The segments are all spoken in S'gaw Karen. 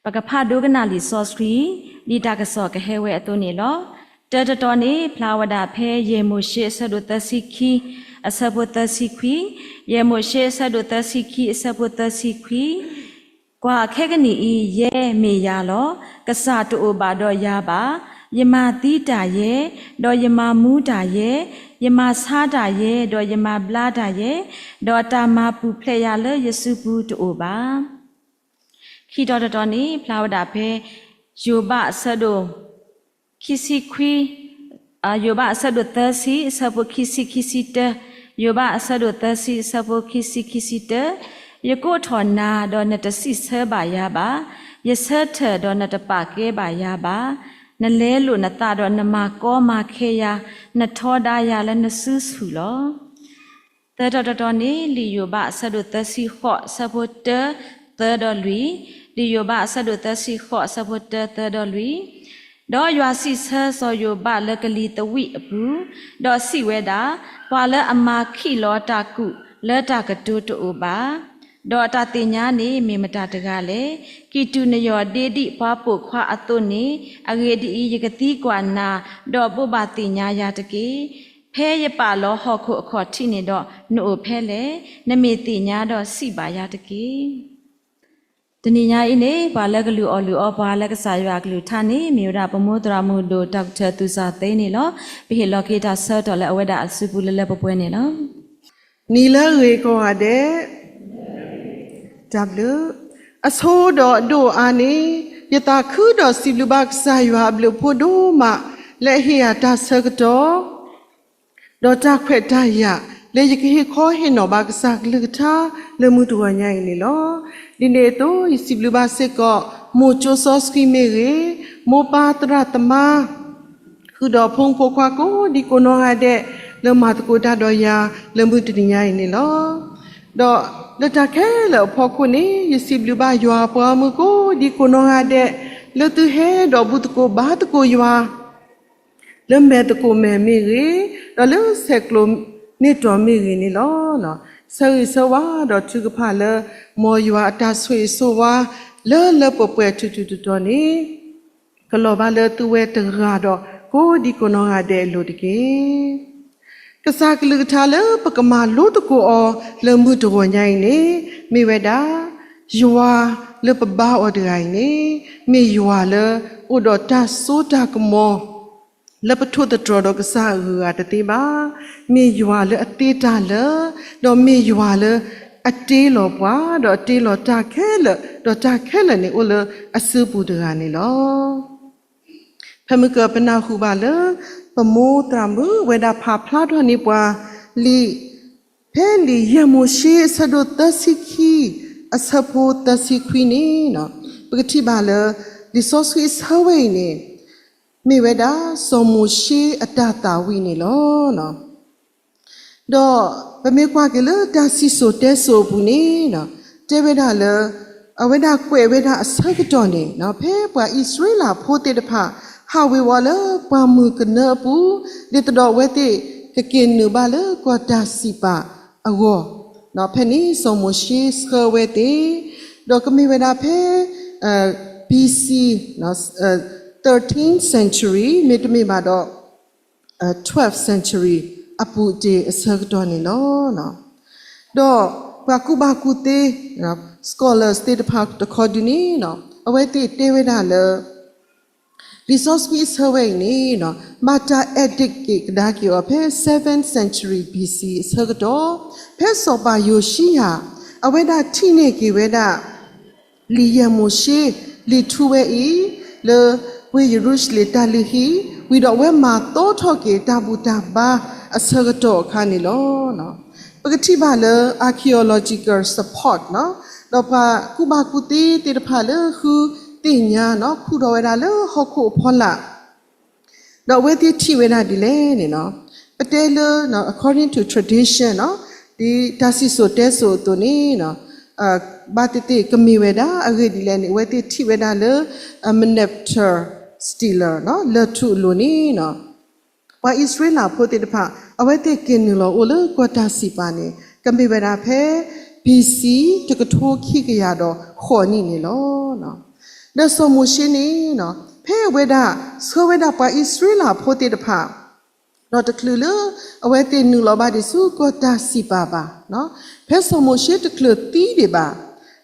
ပကဖးဒိကနၣ်လံာ်စီဆှံ ဒ်တၢ်ကစီၣ်ကဟဲဝဲအသိးန့ၣ်လီၤ. တၢတတီၤန့ၣ် ဖျါဝဲဒၣ်ဖဲယဲၢ်မိၤၡ့အဆၢဒိၣ်သၢဆံခံ အဆၢဖိသၢဆံခွံ, ယဲၢ်မိၤၡ့အဆၢဒိၣ်သၢဆံခံ အဆၢဖိသၢဆံခွံ, ကွၢ်ခဲကနံၣ်အံၤ ယဲမ့ၢ်ယၤလီၤ. ကစၢ်တအိၣ်ဘၣ်ဒီးယၤဘၣ်. ယမၤသံတၢ်ယဲ, ဒီးယမၤမူတၢ်ယဲ, ယမၤဆါတၢ်ယဲ, ဒီးယမၤဘျါတၢ်ယဲ, ဒီးတၢ်မၤပူၤဖျဲးယၤလၢယစုပူၤတအိၣ်ဘၣ်. ခံတီၤတတီၤန့ၣ် ဖျါဝဲဒၣ်ဖဲ ယိၤဘးအဆၢဒိၣ် ခံဆံခွံ, ယိၤဘးအဆၢဒိၣ်သၢဆံ အဆၢဖိခံဆံ ခံဆံတၢ, ယိၤဘးအဆၢဒိၣ်သၢဆံ အဆၢဖိခံဆံ ခံဆံတၢ, ယကိးထီၣ်နၤ ဒီးနတစံးဆၢဘၣ်ယၤဘၣ်. ယဆၢထၢၣ် ဒီးနတပာ်ကဲဘၣ်ယၤဘၣ်. နလဲလိာ်နသးဒီးနမၤကီမၤခဲယၤ, နထီဒါယၤလၢနစုဆူၣ်လီၤ. သၢတီၤတတီၤန့ၣ် လံာ်ယိၤဘးအဆၢဒိၣ်သၢဆံဃိး အဆၢဖိတၢ သၢဒီးလွံၢ်, လံာ်ယိၤဘးအဆၢဒိၣ်သၢဆံဃိး အဆၢဖိတၢ သၢဒီးလွံၢ်, ဒီးယွၤစံးဆၢစီၤယိၤဘးလၢကလံၤသဝံးအပူၤ, ဒီးစံးဝဲဒၣ်, ပှၤလၢအမၤခံးလီၤတၢ်ကူၣ်လၢတၢ်ကတိၤတအိၣ်ဘၣ်, ဒီးတၢ်သ့ၣ်ညါန့ၣ်မ့ၢ်မတၤတဂၤလဲၣ်. ကံၢ်တူာ်နယီၢ်ဒ့ဒံးပှၤပိာ်ခွါအသိးန့ၣ်, အဂ့ၢ်ဒ်အံၤ, ယကသံကွၢ်နၤ, ဒီးဘိးဘၣ်သ့ၣ်ညါယၤတက့ၢ်. ဖဲယပာ်လီၤဟီၣ်ခိၣ်အခီၣ်ထံးန့ၣ်ဒီး နအိၣ်ဖဲလဲၣ်. နမ့ၢ်သ့ၣ်ညါဒီးစံးဘၣ်ယၤတက့ၢ်. တနံၤညါအံၤန့ၣ် ပှၤလၢကလုၢ်အီၣ်လုၢ်အီပှၤလၢကစၢ်ယွၤအကလုၢ်ကထါန့ၣ် မ့ၢ်ဝဲဒၣ်ပမိၢ်သရၣ်မုၣ်ဒိၣ် တၢ်ကထၢၣ်သူၣ်စၢ်သ့န့ၣ်လီၤ. ပဟ့ၣ်လီၤက့ၤတၢ်ဆၢကတီၢ်လၢအဝဲဒၣ်အစုပူၤလၢလၢပှဲၤပှဲၤန့ၣ်လီၤ. နံၤလၢအဂ့ၤကိးဂၤဒဲး, တၢ်ဘျုး, အဆိဒီးအဒိၣ်အါန့ၣ်, ယသးခုဒီးစံးဘျုးဘၣ်ကစၢ်ယွၤအဘျုးအဖှိၣ်ဒိၣ်မး လၢအဟ့ၣ်ယၤတၢ်ဆၢကတီၢ် ဒီးတၢ်ခွဲးတၢ်ယာ် လၢယကဟ့ၣ်ခီဟ့ၣ်နီၤဘၣ်ကစၢ်ကလုၢ်ကထါလၢမုၢ်တဂီၤညါအံၤန့ၣ်လီၤ. ဒ်န့ၣ်အသိး ယစံးဘျုးဘၣ်စ့ၢ်ကီး မိၢ်ကၠိစီဆှံမ့ၢ်ဂ့ၤ, မိၢ်ပၢ်သရၣ်သမါ ဃုာ်ဒီးဖိမုၣ်ဖိခွါကိးဒံကိးနီၢ်ဂၤဒဲး လၢမၤသကိးတၢ်ဒီးယၤလၢမုၢ်တနံၤညါအံၤန့ၣ်လီၤ. ဒီးလၢတၢ်ခဲလၢာ်အဖီခိၣ်န့ၣ် ယစံးဘျုးဘၣ်ယွၤအပှၤဂီၢ်မုၢ်ကိးဒံကိးနီၢ်ဂၤဒဲး လၢသုဟဲဒီးဘူၣ်သကိးဘါသကိးယွၤ လၢမဲာ်သကိးမဲာ်မ့ၢ်ဂ့ၤ, ဒီးလၢဆဲးကျိးန့ၢ်တီၤမ့ၢ်ဂ့ၤန့ၣ်လီၤ. ဆၢဂ့ၤဆၢဝါဒီးထုကဖၣ်လၢ မ်ယွၤအတၢ်ဆိၣ်ဂ့ၤဆိၣ်ဝါ လၢလၢပှဲၤပှဲၤထူးထူးတီၤတီၤန့ၣ် ကလီၤဘၣ်လၢသုဝဲတဂၤဒီးကိးဒံကိးနီၢ်ဂၤဒဲးအလိၤတက့ၢ်. ကစၢ်ကလုၢ်ကထါလၢပကမၤလိသကိးအီၤလၢမုၢ်တဂီၤညါအံၤန့ၣ် မ့ၢ်ဝဲဒၣ် ယွၤလၢပဘါအီၤတဂၤအံၤန့ၣ် မ့ၢ်ယွၤလၢအိၣ်ဒီးတၢ်စိတၢ်ကမီၤ လၢပထိၣ်သတြီၤဒီးကစၢ်အဂုၤအဂၤတသ့ဘၣ်. မ့ၢ်ယွၤလၢအသ့တၢ်လၢာ်, ဒီးမ့ၢ်ယွၤလၢအတ့လီၤပှၤ, ဒီးတ့လီၤတၢ်ခဲလၢာ်, ဒီးတၢ်ခဲလၢာ်န့ၣ်အိၣ်လၢအစုပူၤတဂၤန့ၣ်လီၤ. ဖဲမုၢ်ကပနၢ်ဟူဘၣ်လၢ ပမိၢ်သရၣ်မုၣ်ဝဲဒၣ်ဖးဖျါထီၣ်န့ၢ်ပှၤ လံာ် ဖဲလံာ်ယဲၢ်မိၤၡ့အဆၢဒိၣ်သၢဆံခံ အဆၢဖိသၢဆံခွံန့ၣ် ပကထံၣ်ဘၣ်လၢ လံာ်စီဆှံအဆၢဝဲအံၤန့ၣ် မ့ၢ်ဝဲဒၣ်စီၤမိၤၡ့အတၢ်သးဝံၣ်န့ၣ်လီၤ. ဒီးပမ့ၢ်ကွၢ်က့ၤလၢတၢ်စံၣ်စိၤတဲစိၤအပူၤန့ၣ် တဲဝဲဒၣ်လၢ အဝဲဒၣ်ကွဲးဝဲဒၣ်အဆၢကတီၢ်န့ၣ် ဖဲပှၤအံၣ်စရ့လးဖိသ့ၣ်တဖၣ် ဟးဝ့ၤဝီၤလၢပှၢ်မုၢ်ကနၢအပူၤ ဒ်သိးဒီးအဝဲသ့ၣ်ကက့ၤနုာ်ဘၣ်လၢကီၢ်တၢ်စံးပာ်အဂီၢ် ဖဲန့ၣ်စီၤမိၤၡ့ဆှၢဝဲသ့ၣ် ဒီးကမ့ၢ်ဝဲဒၣ်ဖဲ B C thirteenth century မ့တမ့ၢ်ဘၣ်ဒီး twelfth century အပူၤတ့ၢ်အဆၢကတီၢ်န့ၣ်လီၤ. ဒီးပှၤကူၣ်ဘၣ်ကူၣ်သ့ scholars သ့ၣ်တဖၣ်တခီဒုန့ၣ် အဝဲသ့ၣ်တဲဝဲဒၣ်လၢ လံာ်စီဆှံအဆၢဝဲအံၤန့ၣ် ဘၣ်တၢ် edit က့ၤကဒါက့ၤအီၤဖဲ seventh century B C အဆၢကတီၢ် ဖဲစီၤပၤယိၤၡံယၤ အဝဲဒၣ်ထံၣ်န့ၢ်က့ၤဝဲဒၣ် လံာ်ယဲၢ်မိၤၡ့ လံာ်ထူဝဲအံၤ လၢဝ့ၢ်ယရူၤၡလ့ၣ်တၢ်လုၢ်ဟံၣ် ဝံၤဒီးအဝဲမၤသီထီၣ်က့ၤတၢ်ဘူၣ်တၢ်ဘါအဆၢကတီၢ်အခါန့ၣ်လီၤ. ပကထံၣ်ဘၣ်လၢ archaeological support ဒီးပှၤကူၣ်ဘၣ်ကူၣ်သ့သ့ၣ်တဖၣ်လၢဃုသ့ၣ်ညါ ခူၣ်ထီၣ်ဝဲဒၣ်လၢဟီၣ်ခိၣ်အဖီလာ် ဒီးအဝဲသ့ၣ်ထံၣ်ဝဲဒၣ်ဒ်လဲၣ်န့ၣ် ပတဲလၢ according to tradition ဒ်တၢ်စံၣ်စိၤတဲစိၤအသိးန့ၣ် ဘၣ်သ့ၣ်သ့ၣ်ကမ့ၢ်ဝဲဒၣ်အဂ့ၢ်ဒ်လဲၣ်န့ၣ် အဝဲသ့ၣ်ထံၣ်ဝဲဒၣ်လၢ Mneptah Stela လၢၢ်ထူအလိၤန့ၣ် ပှၤအံၣ်စရ့လးဖိသ့ၣ်တဖၣ် အဝဲသ့ၣ်က့ၤနုာ်လီၤအိၣ်လၢကီၢ်တၢ်စံးပာ်န့ၣ် ကမ့ၢ်ဝဲဒၣ်ဖဲ B C တကထိခံကယၤဒီးဃိးနံၣ်န့ၣ်လီၤ. ဒီးစီၤမိၤၡ့န့ၣ် ဖဲအဝဲဒၣ်ဆှၢဝဲဒၣ်ပှၤအံၣ်စရ့လးဖိသ့ၣ်တဖၣ် ဒီးတချုးလၢအဝဲသ့ၣ်နုာ်လီၤဘၣ်ဒံးဆူကီၢ်တၢ်စံးပာ်ဘၣ်, ဖဲစီၤမိၤၡ့တချုးသံဒံးဘၣ်,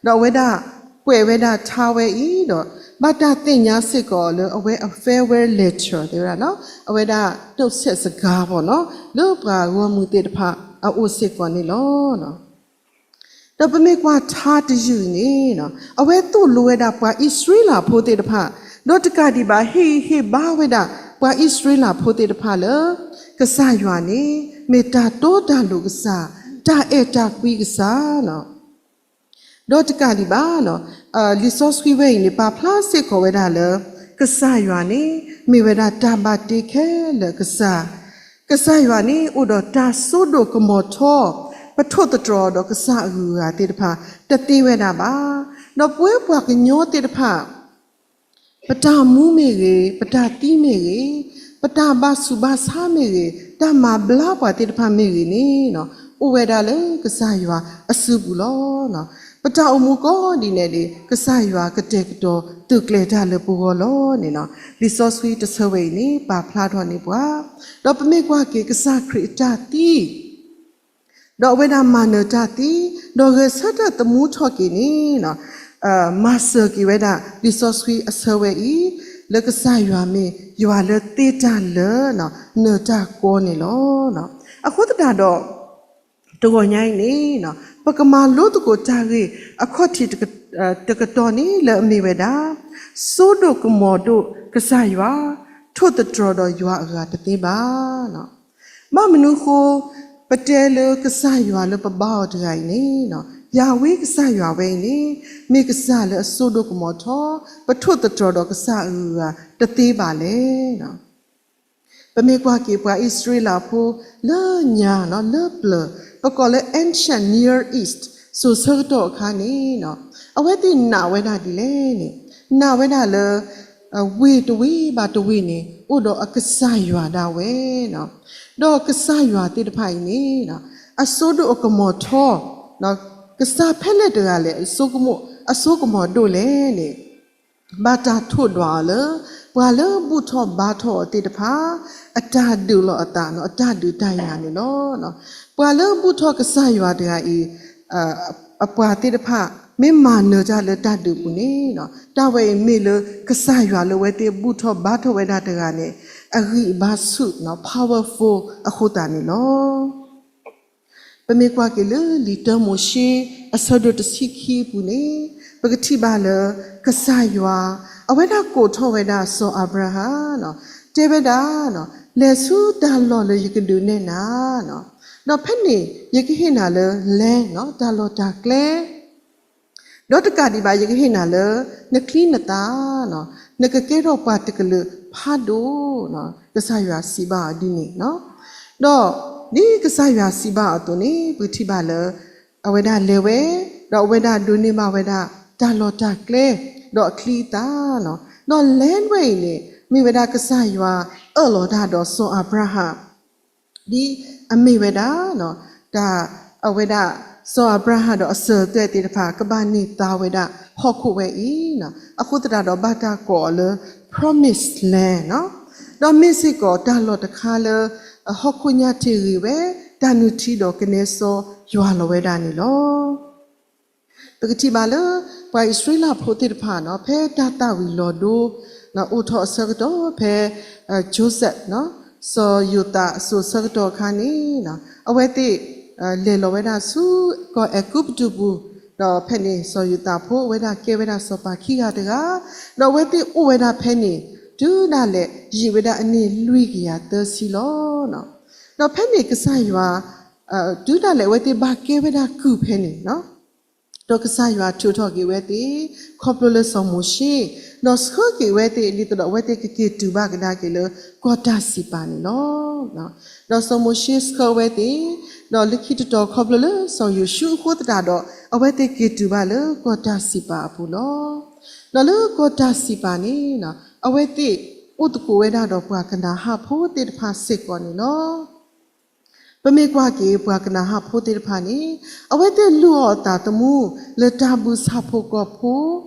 ဒီးအဝဲဒၣ်ကွဲးဝဲဒၣ်ထါဝဲအံၤဒီး ဘၣ်တၢ်သ့ၣ်ညါစ့ၢ်ကီးလၢအဝဲအ farewell letter သ့ၣ်ဝဲဒၣ်, အဝဲဒၣ်တိစဲးစကါဘၣ်နီၤ လၢပှၤဂီၢ်မုၢ်သ့ၣ်တဖၣ်အအိၣ်စ့ၢ်ကီးန့ၣ်လီၤ. ဒီးပမ့ၢ်ကွၢ်ထါတယုၢ်အံၤန့ၣ် အဝဲသိၣ်လိဝဲဒၣ်ပှၤအံၣ်စရ့လးဖိသ့ၣ်တဖၣ်, ဒီးတကးဒံးဘၣ် ဟ့ၣ်ဂံၢ်ဟ့ၣ်ဘါဝဲဒၣ်ပှၤအံၣ်စရ့လးဖိသ့ၣ်တဖၣ်လၢ ကစၢ်ယွၤန့ၣ် မ့ၢ်တၢ်တီတၢ်လိၤကစၢ်, တၢ်အဲၣ်တၢ်ကွံကစၢ်နီၤ. ဒီးတကးဒံးဘၣ် လံာ်စီဆှံဝဲအံၤန့ၣ် ပာ်ဖျါစ့ၢ်ကီးဝဲဒၣ်လၢ ကစၢ်ယွၤန့ၣ် မ့ၢ်ဝဲဒၣ်တၢ်ဘၣ်တ့ခဲလၢာ်ကစၢ်, ကစၢ်ယွၤန့ၣ် အိၣ်ဒီးတၢ်စိဒိၣ်ကမီၤထီ, ပထိၣ်သတြီၤဒီးကစၢ်အဂုၤအဂၤသ့ၣ်တဖၣ် တသ့ဝဲဒၣ်ဘၣ်. ဒီးပဝဲပှၤကညီသ့ၣ်တဖၣ် ပတၢ်မူမ့ၢ်ဂ့ၤ, ပတၢ်သံမ့ၢ်ဂ့ၤ, ပတၢ်ဘၣ်ဆူးဘၣ်ဆါမ့ၢ်ဂ့ၤ, တၢ်မၤဘျါပှၤသ့ၣ်တဖၣ်မ့ၢ်ဂ့ၤန့ၣ် အိၣ်ဝဲဒၣ်လၢကစၢ်ယွၤအစုပူၤလီၤ. ပတၢ်အိၣ်မူကိးဒ်န့ၣ်ဒၣ် ကစၢ်ယွၤကတဲာ်ကတီၤသုးကျဲၤတၢ်လၢပဂီၢ်လီၤန့ၣ်လီၤ. လံာ်စီဆှံတဆၢဝဲအံၤန့ၣ် ပာ်ဖျါထီၣ်န့ၢ်ပှၤ, ဒီးပမ့ၢ်ကွၢ်က့ၤကစၢ်ခရံာ်အတၢ်သံ ဒီးအဝဲဒၣ်မၤနၢၤတၢ်သံ, ဒီးဂဲၤဆၢထၢၣ်သမူထီၣ်က့ၤန့ၣ် မၤစၢၤက့ၤဝဲဒၣ် လံာ်စီဆှံအဆၢဝဲအံၤ လၢကစၢ်ယွၤမ့ၢ်ယွၤလၢသ့တၢ်လၢာ် နၢၤတၢ်ကီန့ၣ်လီၤ. အဃိသတးဒီး တဂီၤညါအံၤန့ၣ် ပကမၤလိသကိးတၢ်ဂ့ၢ်အခီၣ်ထံးတကတီၢ်န့ၣ်လၢအမ့ၢ်ဝဲဒၣ် စိဒိၣ်ကမီၤဒိၣ်ကစၢ်ယွၤ, ထိၣ်သတြီၤဒီးယွၤအဂၤတသ့ဘၣ်. ဘၣ်မနုၤအဃိ ပတဲလၢကစၢ်ယွၤလၢပဘါအီၤတဂၤအံၤန့ၣ် ယၤဝ့ကစၢ်ယွၤဝဲအံၤန့ၣ် မ့ၢ်ကစၢ်လၢအစိဒိၣ်ကမီၤထီ, ပထိၣ်သတြီၤဒီးကစၢ်အဂုၤအဂၤတသ့ဘၣ်လဲၣ်. ပမ့ၢ်ကွၢ်က့ၤပှၤအံၣ်စရ့လးဖိလၢညါလၢပျၢၤ ပကိးလၢ Ancient Near East စိၤဆၢကတီၢ်အခါန့ၣ် အဝဲသ့ၣ်နာ်ဝဲဒၣ်ဒ်လဲၣ်န့ၣ် နာ်ဝဲဒၣ်လၢ ဝ့ၢ်တဝ့ၢ်ဘၣ်တဝ့ၢ်န့ၣ် အိၣ်ဒီးအကစၢ်ယွၤဒၣ်ဝဲ, ဒီးကစၢ်ယွၤသ့ၣ်တဖၣ်အံၤန့ၣ် အစိဒိၣ်အကမီၤထီ, ကစၢ်ဖဲလဲၣ်တဂၤလဲၣ် အစိကမီၤဒိၣ်လဲၣ်န့ၣ် ဘၣ်တၢ်ထိၣ်ဒွးအီၤလၢ ပှၤလၢဘူၣ်ထီၣ်ဘါထီၣ်အီၤသ့ၣ်တဖၣ် အတၢ်ဒုးလီၤအသး အတၢ်ဒုးတၢ်ယၤန့ၣ်လီၤ. ပှၤလၢဘူၣ်ထီၣ်ကစၢ်ယွၤတဂၤအံၤ အပှၤသ့ၣ်တဖၣ် မ့ၢ်မၤနၢၤတၢ်လၢတၢ်ဒုးပူၤန့ၣ် တၢ်ဝဲအံၤမ့ၢ်လၢကစၢ်ယွၤလၢအဝဲသ့ၣ်ဘူၣ်ထီၣ်ဘါထီၣ်ဝဲဒၣ်တဂၤန့ၣ် အဂံၢ်အဘါဆူၣ် powerful အဃိသတးန့ၣ်လီၤ. ပမ့ၢ်ကွၢ်က့ၤလၢလံာ်တၢမိၤၡ့ အဆၢဒိၣ်တဆံခံအပူၤန့ၣ် ပကထံၣ်ဘၣ်လၢ ကစၢ်ယွၤ အဝဲဒၣ်ကိးထီၣ်ဝဲဒၣ်စီၤအၤဘြၤဟၣ် တဲဝဲဒၣ် လဲၤဆူတၢ်လီၢ်လၢယကဒုးနဲၣ်နၤ ဒီးဖဲန့ၣ် ယကဟ့ၣ်နၤလၢ land တၢ်လီၢ်တၢ်ကျဲ ဒီးတကးဒံးဘၣ် ယကဟ့ၣ်နၤလၢ နချံနသၣ် နကကဲထီၣ်ပှၤတကလုာ်ဖးဒိၣ် ကစၢ်ယွၤစံးဘၣ်အီၤဒ်န့ၣ်, ဒီးဒ်ကစၢ်ယွၤစံးဘၣ်အီၤအသိးန့ၣ် ပကထံၣ်ဘၣ်လၢ အဝဲဒၣ်လဲၤဝဲ ဒီးအဝဲဒၣ်ဒိးန့ၢ်ဘၣ်ဝဲဒၣ် တၢ်လီၢ်တၢ်ကျဲ ဒီးအချံအသၣ်, ဒီး land ဝဲအံၤန့ၣ် မ့ၢ်ဝဲဒၣ်ကစၢ်ယွၤအၢၣ်လီၤတၢ်ဒီးစီၤအၤဘြၤဟၣ် ဒ်အမ့ၢ်ဝဲဒၣ် တၢ်အဝဲဒၣ် စီၤအၤဘြၤဟၣ်ဒီးအစၢၤအသွဲၣ်သ့ၣ်တဖၣ် ကဘၣ်န့ၢ်သါဝဲဒၣ်ဟီၣ်ခိၣ်ဝဲအံၤ, အဃိသတးဒီးဘၣ်တၢ်ကိးအီၤလၢ promised land ဒီးမ့ၢ်စ့ၢ်ကီးတၢ်လီၢ်တခါလၢ ဟီၣ်ခိၣ်ညါတ့ၢ်ဂ့ၤဝဲ တၢ်နုၢ်ထံဒီးကနဲစီယွၤလီၤဝဲဒၣ်န့ၣ်လီၤ. ပကထံၣ်ဘၣ်လၢ ပှၤအံၣ်စရ့လးဖိသ့ၣ်တဖၣ်န့ၣ် ဖဲတၢ်သၣ်ဝံၤလီၤဒိ အိၣ်ထီၣ်အဆၢကတီၢ် ဖဲ Joseph စီၤယိၤသးအစိၤဆၢကတီၢ်အခါန့ၣ် အဝဲသ့ၣ် လဲၤလီၤဝဲဒၣ်ဆူ ကီၢ်အဲၤကူပတူးပူၤ, ဒီးဖဲန့ၣ် စီၤယိၤသးဖိအဝဲဒၣ်ကဲဝဲဒၣ်စီၤပၤခံဂၤတဂၤ, ဒီးအဝဲသ့ၣ်အိၣ်ဝဲဒၣ်ဖဲန့ၣ် တုၤဒၣ်လဲာ် ယံာ်ဝဲဒၣ်အနံၣ်လွံၢ်ကယၤသၢဆံလီၤ. ဒီးဖဲန့ၣ်ကစၢ်ယွၤ တုၤဒၣ်လဲာ်အဝဲသ့ၣ်ဘၣ်ကဲဝဲဒၣ်ကုၢ်ဖဲန့ၣ် ဒီးကစၢ်ယွၤထုးထီၣ်က့ၤဝဲသ့ၣ် ခီဖျိလၢစီၤမိၤၡ့, ဒီးဆှၢက့ၤဝဲသ့ၣ် ဒ်သိးဒီးအဝဲသ့ၣ်ကက့ၤတုၤဘၣ်ကဒါက့ၤလၢကီၢ်တၢ်စံးပာ်န့ၣ်လီၤ. ဒီးစီၤမိၤၡ့ဆှၢဝဲသ့ၣ်, ဒီးလၢခံတတီၤခီဖျိလၢစီၤယိၤၡူအဃိသတးဒီး အဝဲသ့ၣ်က့ၤတုၤဘၣ်လၢကီၢ်တၢ်စံးပာ်အပူၤလီၤ. ဒီးလၢကီၢ်တၢ်စံးပာ်န့ၣ် အဝဲသ့ၣ်အိၣ်သကိးဝဲဒၣ်ဒီးပှၤကနၤအၣ်ဖိသ့ၣ်တဖၣ်စ့ၢ်ကီးန့ၣ်လီၤ. ပမ့ၢ်ကွၢ်က့ၤပှၤကနၤအၣ်ဖိသ့ၣ်တဖၣ်န့ၣ်, အဝဲသ့ၣ်လုၢ်အီၣ်အသးသမူလၢတၢ်ဘုၣ်ဆၣ်ဖိကီၢ်ဖိ,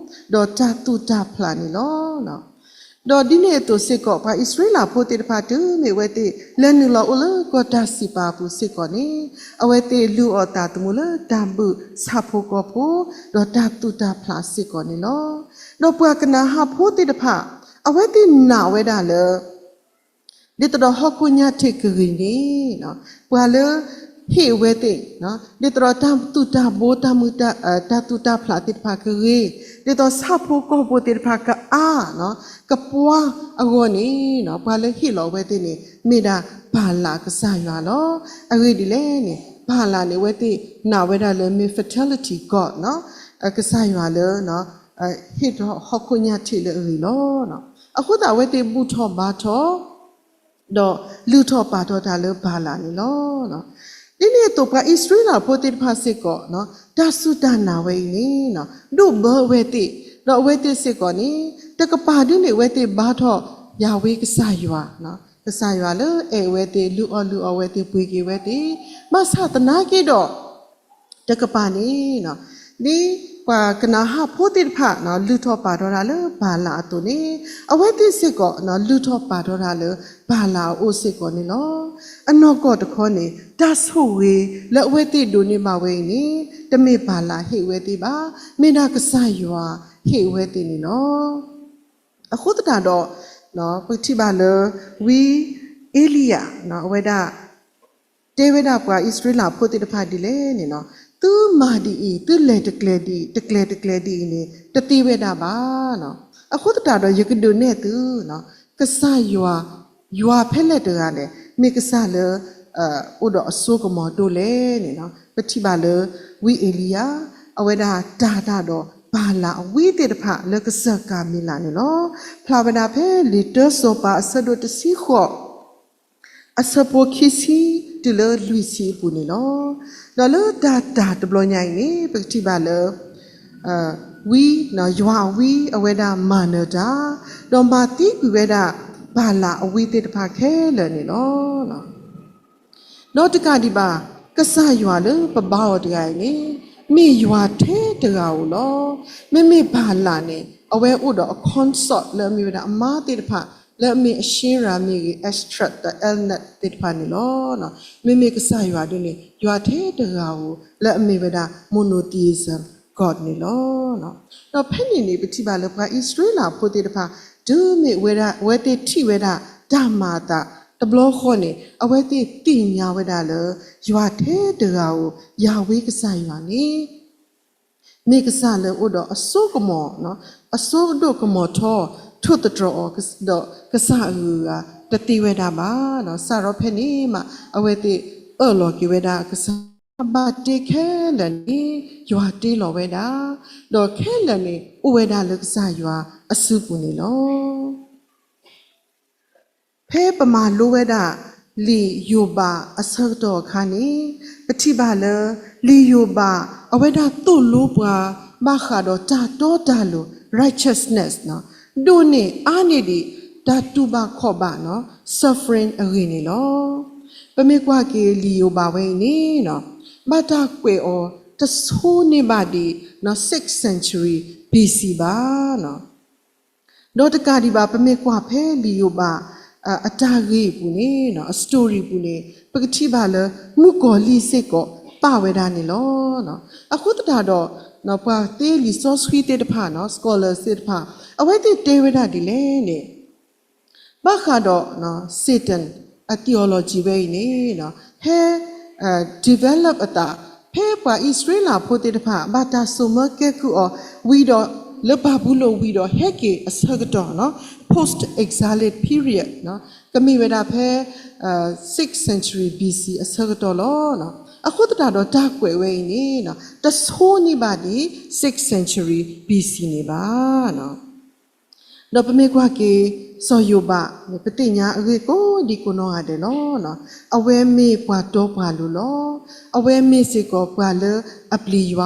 ဒီးတၢ်သူၣ်တၢ်ဖျးန့ၣ်လီၤ. ဒီးဒ်န့ၣ်အသိးစ့ၢ်ကီး ပှၤအံၣ်စရ့လးဖိသ့ၣ်တဖၣ် တုၤမ့ၢ်အဝဲသ့ၣ်လဲၤနုာ်လီၤအိၣ်လၢကီၢ်တၢ်စံးပာ်အပူၤစ့ၢ်ကီးန့ၣ်, အဝဲသ့ၣ်လုၢ်အီၣ်အသးသမူလၢတၢ်ဘုၣ်ဆၣ်ဖိကီၢ်ဖိ, ဒီးတၢ်သူၣ်တၢ်ဖျးစ့ၢ်ကီးန့ၣ်လီၤ. ဒီးပှၤကနၤအၣ်ဖိသ့ၣ်တဖၣ် အဝဲသ့ၣ်နာ်ဝဲဒၣ်လၢ ဒ်သိးဒီးဟီၣ်ခိၣ်ညၣ်ထံးကဂ့ၤန့ၣ်, ပှၤလၢဟ့ၣ်ဝဲသ့ၣ်, ဒ်သိးဒီးတၢ်သူၣ်တၢ်ဘိ တၢ်သူၣ်တၢ်ဖျးသ့ၣ်တဖၣ်ကဂ့ၤ, ဒ်သိးဆၣ်ဖိကီၢ်ဖိသ့ၣ်တဖၣ်ကအါ, ကပှၤအဂီၢ်န့ၣ်, ပှၤလၢဟ့ၣ်လီၤအဝဲသ့ၣ်န့ၣ် မ့ၢ်ဒၣ်ဘၤလးကစၢ်ယွၤလီၤ. အဂ့ၢ်ဒ်လဲၣ်န့ၣ် ဘၤလးန့ၣ် အဝဲသ့ၣ်နာ်ဝဲဒၣ်လၢမ့ၢ် fertility god ကစၢ်ယွၤလၢ ဟ့ၣ်ထီၣ်ဟီၣ်ခိၣ်ညၣ်ထံးလၢအဂ့ၤလီၤ. အဃိသတးအဝဲသ့ၣ်ဘူၣ်ထီၣ်ဘါထီၣ် ဒီးလုၢ်ထီၣ်ပာ်ထီၣ်တၢ်လၢဘၤလးန့ၣ်လီၤ. ဒ်န့ၣ်အသိးပှၤအံၣ်စရ့လးဖိသ့ၣ်တဖၣ်စ့ၢ်ကီး, တၢ်စူၢ်တၢ်နာ်ဝဲအံၤန့ၣ် ဒိၣ်ဘၢအဝဲသ့ၣ်, ဒီးအဝဲသ့ၣ်စ့ၢ်ကီးန့ၣ် တကပၤဒ်န့ၣ်အဝဲသ့ၣ်ဘါထီၣ်ယၤဝ့ကစၢ်ယွၤ, ကစၢ်ယွၤလၢအဲၣ်အဝဲသ့ၣ် လုၢ်အီၣ်လုၢ်အီဝဲသ့ၣ် ပှ့ၤက့ၤဝဲသ့ၣ်, ဘၣ်ဆၣ်သနာ်က့ဒီး တကပၤန့ၣ် ဒ်ပှၤကနၤအၣ်ဖိသ့ၣ်တဖၣ် လုၢ်ထီၣ်ပာ်ထီၣ်တၢ်လၢဘၤလးအသိးန့ၣ်, အဝဲသ့ၣ်စ့ၢ်ကီး လုၢ်ထီၣ်ပာ်ထီၣ်တၢ်လၢဘၤလးအအိၣ်စ့ၢ်ကီးန့ၣ်လီၤ. အနီၢ်ကီၢ်တခီန့ၣ် တၢ်ဆိၣ်ဂ့ၤလၢအဝဲသ့ၣ်ဒိးန့ၢ်ဘၣ်ဝဲအံၤန့ၣ် တမ့ၢ်ဘၤလးဟ့ၣ်ဝဲသ့ၣ်ဘၣ်, မ့ၢ်ဒၣ်ကစၢ်ယွၤဟ့ၣ်ဝဲသ့ၣ်န့ၣ်လီၤ. အဃိသတးဒီး ပကထံၣ်ဘၣ်လၢ ဝံအ့လံယၤ အဝဲဒၣ် တဲဝဲဒၣ်ပှၤအံၣ်စရ့လးဖိသ့ၣ်တဖၣ်ဒ်လဲၣ်န့ၣ်, သုမၤဒ်အံၤ, သုလဲၤတကျဲၤဒ်အံၤ, တကျဲၤတကျဲၤဒ်အံၤန့ၣ် တသ့ဝဲဒၣ်ဘၣ်. အဃိသတးဒီးယကဒုးနဲၣ်သု ကစၢ်ယွၤ, ယွၤဖဲလဲၣ်တဂၤလဲၣ် မ့ၢ်ကစၢ်လၢ အိၣ်ဒီးအစိကမီၤဒိၣ်လဲၣ်န့ၣ်, ပထံၣ်ဘၣ်လၢ ဝံအ့လံယၤ အဝဲဒၣ်တၤတၢ်ဒီးဘၤလးအဝံသ့ၣ်တဖၣ်လၢကစၢၢ်ကၤမံၤလးန့ၣ်လီၤ. ဖျါဝဲဒၣ်ဖဲလံာ်တၢစီၤပၤအဆၢဒိၣ်တဆံဃိး အဆၢဖိခံဆံတုၤလၢလွံၢ်ဆံအပူၤန့ၣ်လီၤ. ဒီးလၢတၢ်တၤတဘျီညါအံၤန့ၣ် ပကထံၣ်ဘၣ်လၢ ဝံ, ယွၤအဝံအဝဲဒၣ်မၤနၢၤတၢ်, ဒီးမၤသံကွံာ်ဝဲဒၣ် ဘၤလးအဝံသ့ၣ်တဖၣ်ခဲလၢာ်န့ၣ်လီၤ. ဒီးတကးဒံးဘၣ် ကစၢ်ယွၤလၢပဘါအီၤတဂၤအံၤန့ၣ် မ့ၢ်ယွၤထဲတဂၤဧိၤလီၤ. မ့မ့ၢ်ဘၤလးန့ၣ် အဝဲအိၣ်ဒီးအ consort လၢအမ့ၢ်ဝဲဒၣ်အမါသ့ၣ်တဖၣ် လၢအမ့ၢ်အၡ့ရၤမ့ၢ်ဂ့ၤ Ashtoreth ဒီး Elnath သ့ၣ်တဖၣ်န့ၣ်လီၤ. မ့မ့ၢ်ကစၢ်ယွၤဒ်န့ၣ် ယွၤထဲတဂၤဧိၤ လၢအမ့ၢ်ဝဲဒၣ် monotheism god န့ၣ်လီၤ. ဒီးဖဲန့ၣ်န့ၣ် ပထံၣ်ဘၣ်လၢပှၤအံၣ်စရ့လးဖိသ့ၣ်တဖၣ် တုၤမ့ၢ်ဝဲဒၣ် အဝဲသ့ၣ်ထံၣ်ဝဲဒၣ်တၢ်မၤအသးတဘျီဃီန့ၣ် အဝဲသ့ၣ်သ့ၣ်ညါဝဲဒၣ်လၢ ယွၤထဲတဂၤဧိၤ ယၤဝ့ကစၢ်ယွၤန့ၣ် မ့ၢ်ကစၢ်လၢအိၣ်ဒီးအစိကမီၤ, အစိဒိၣ်ကမီၤထီ ထိၣ်သတြီၤအီၤ ဒီးကစၢ်အဂုၤအဂၤတသ့ဝဲဒၣ်ဘၣ်. စးထီၣ်ဖဲန့ၣ်မး အဝဲသ့ၣ်အၢၣ်လီၤက့ၤဝဲဒၣ်ကစၢ်, ဘၣ်တ့ခဲလၢာ်န့ၣ် ယွၤတ့လီၤဝဲဒၣ်, ဒီးခဲလၢာ်န့ၣ် အိၣ်ဝဲဒၣ်လၢကစၢ်ယွၤအစုပူၤန့ၣ်လီၤ. ဖဲပမၤလိဝဲဒၣ် လံာ်ယိၤဘးအဆၢကတီၢ်အခါန့ၣ် ပထံၣ်ဘၣ်လၢ လံာ်ယိၤဘး အဝဲဒၣ်သိၣ်လိပှၤ ဘၣ်ဃးဒီးတၢ်တီတၢ်လိၤ righteousness ဒိၣ်န့ၢ်အါန့ၢ်ဒံး တၢ်တူၢ်ဘၣ်ခီၣ်ဘၣ် suffering အဂ့ၢ်န့ၣ်လီၤ. ပမ့ၢ်ကွၢ်က့ၤလံာ်ယိၤဘးဝဲအံၤန့ၣ် ဘၣ်တၢ်ကွဲးအီၤတဆိန့ၢ်ဘၣ်ဒံး sixth century B C ဘၣ်. ဒီးတကးဒံးဘၣ် ပမ့ၢ်ကွၢ်ဖဲလံာ်ယိၤဘး အတၢ်ဂ့ၢ်အပူၤန့ၣ် အ story အပူၤန့ၣ် ပကထံၣ်ဘၣ်လၢ မုၣ်ကီၤလံၢ်စ့ၢ်ကီးပာ်ဝဲဒၣ်န့ၣ်လီၤ. အဃိသတးဒီး ပှၤသ့လံာ်စီဆှံသ့ၣ်တဖၣ် scholars သ့ၣ်တဖၣ် အဝဲသ့ၣ်တဲဝဲဒၣ်ဒ်လဲၣ်န့ၣ် ဘၣ်ဃးဒီး Satan အ theology ဝဲအံၤန့ၣ် ဟဲ develop အသး ဖဲပှၤအံၣ်စရ့လးဖိသ့ၣ်တဖၣ် ဘၣ်တၢ်စိာ်မၢကဲကုၢ်အီၤ ဝံၤဒီး လၢဘၤဘူလိၣ်ဝံၤဒီးဟဲက့ၤအဆၢကတီၢ် post exilic period ကမ့ၢ်ဝဲဒၣ်ဖဲ sixth century B C အဆၢကတီၢ်လီၤ. အဃိသတးဒီးတၢ်ကွဲးဝဲအံၤန့ၣ် တဆိန့ၢ်ဘၣ်ဒံး sixth century B C န့ၣ်ဘၣ်. ဒီးပမ့ၢ်ကွၢ်က့ၤ စီၤယိၤဘးန့ၣ် ပသ့ၣ်ညါအဂ့ၢ်ကိးဒံကိးနီၢ်ဂၤဒဲးလီၤ. အဝဲမ့ၢ်ပှၤတီပှၤလိၤလီၤ. အဝဲမ့ၢ်စ့ၢ်ကီးပှၤလၢအပျံၤယွ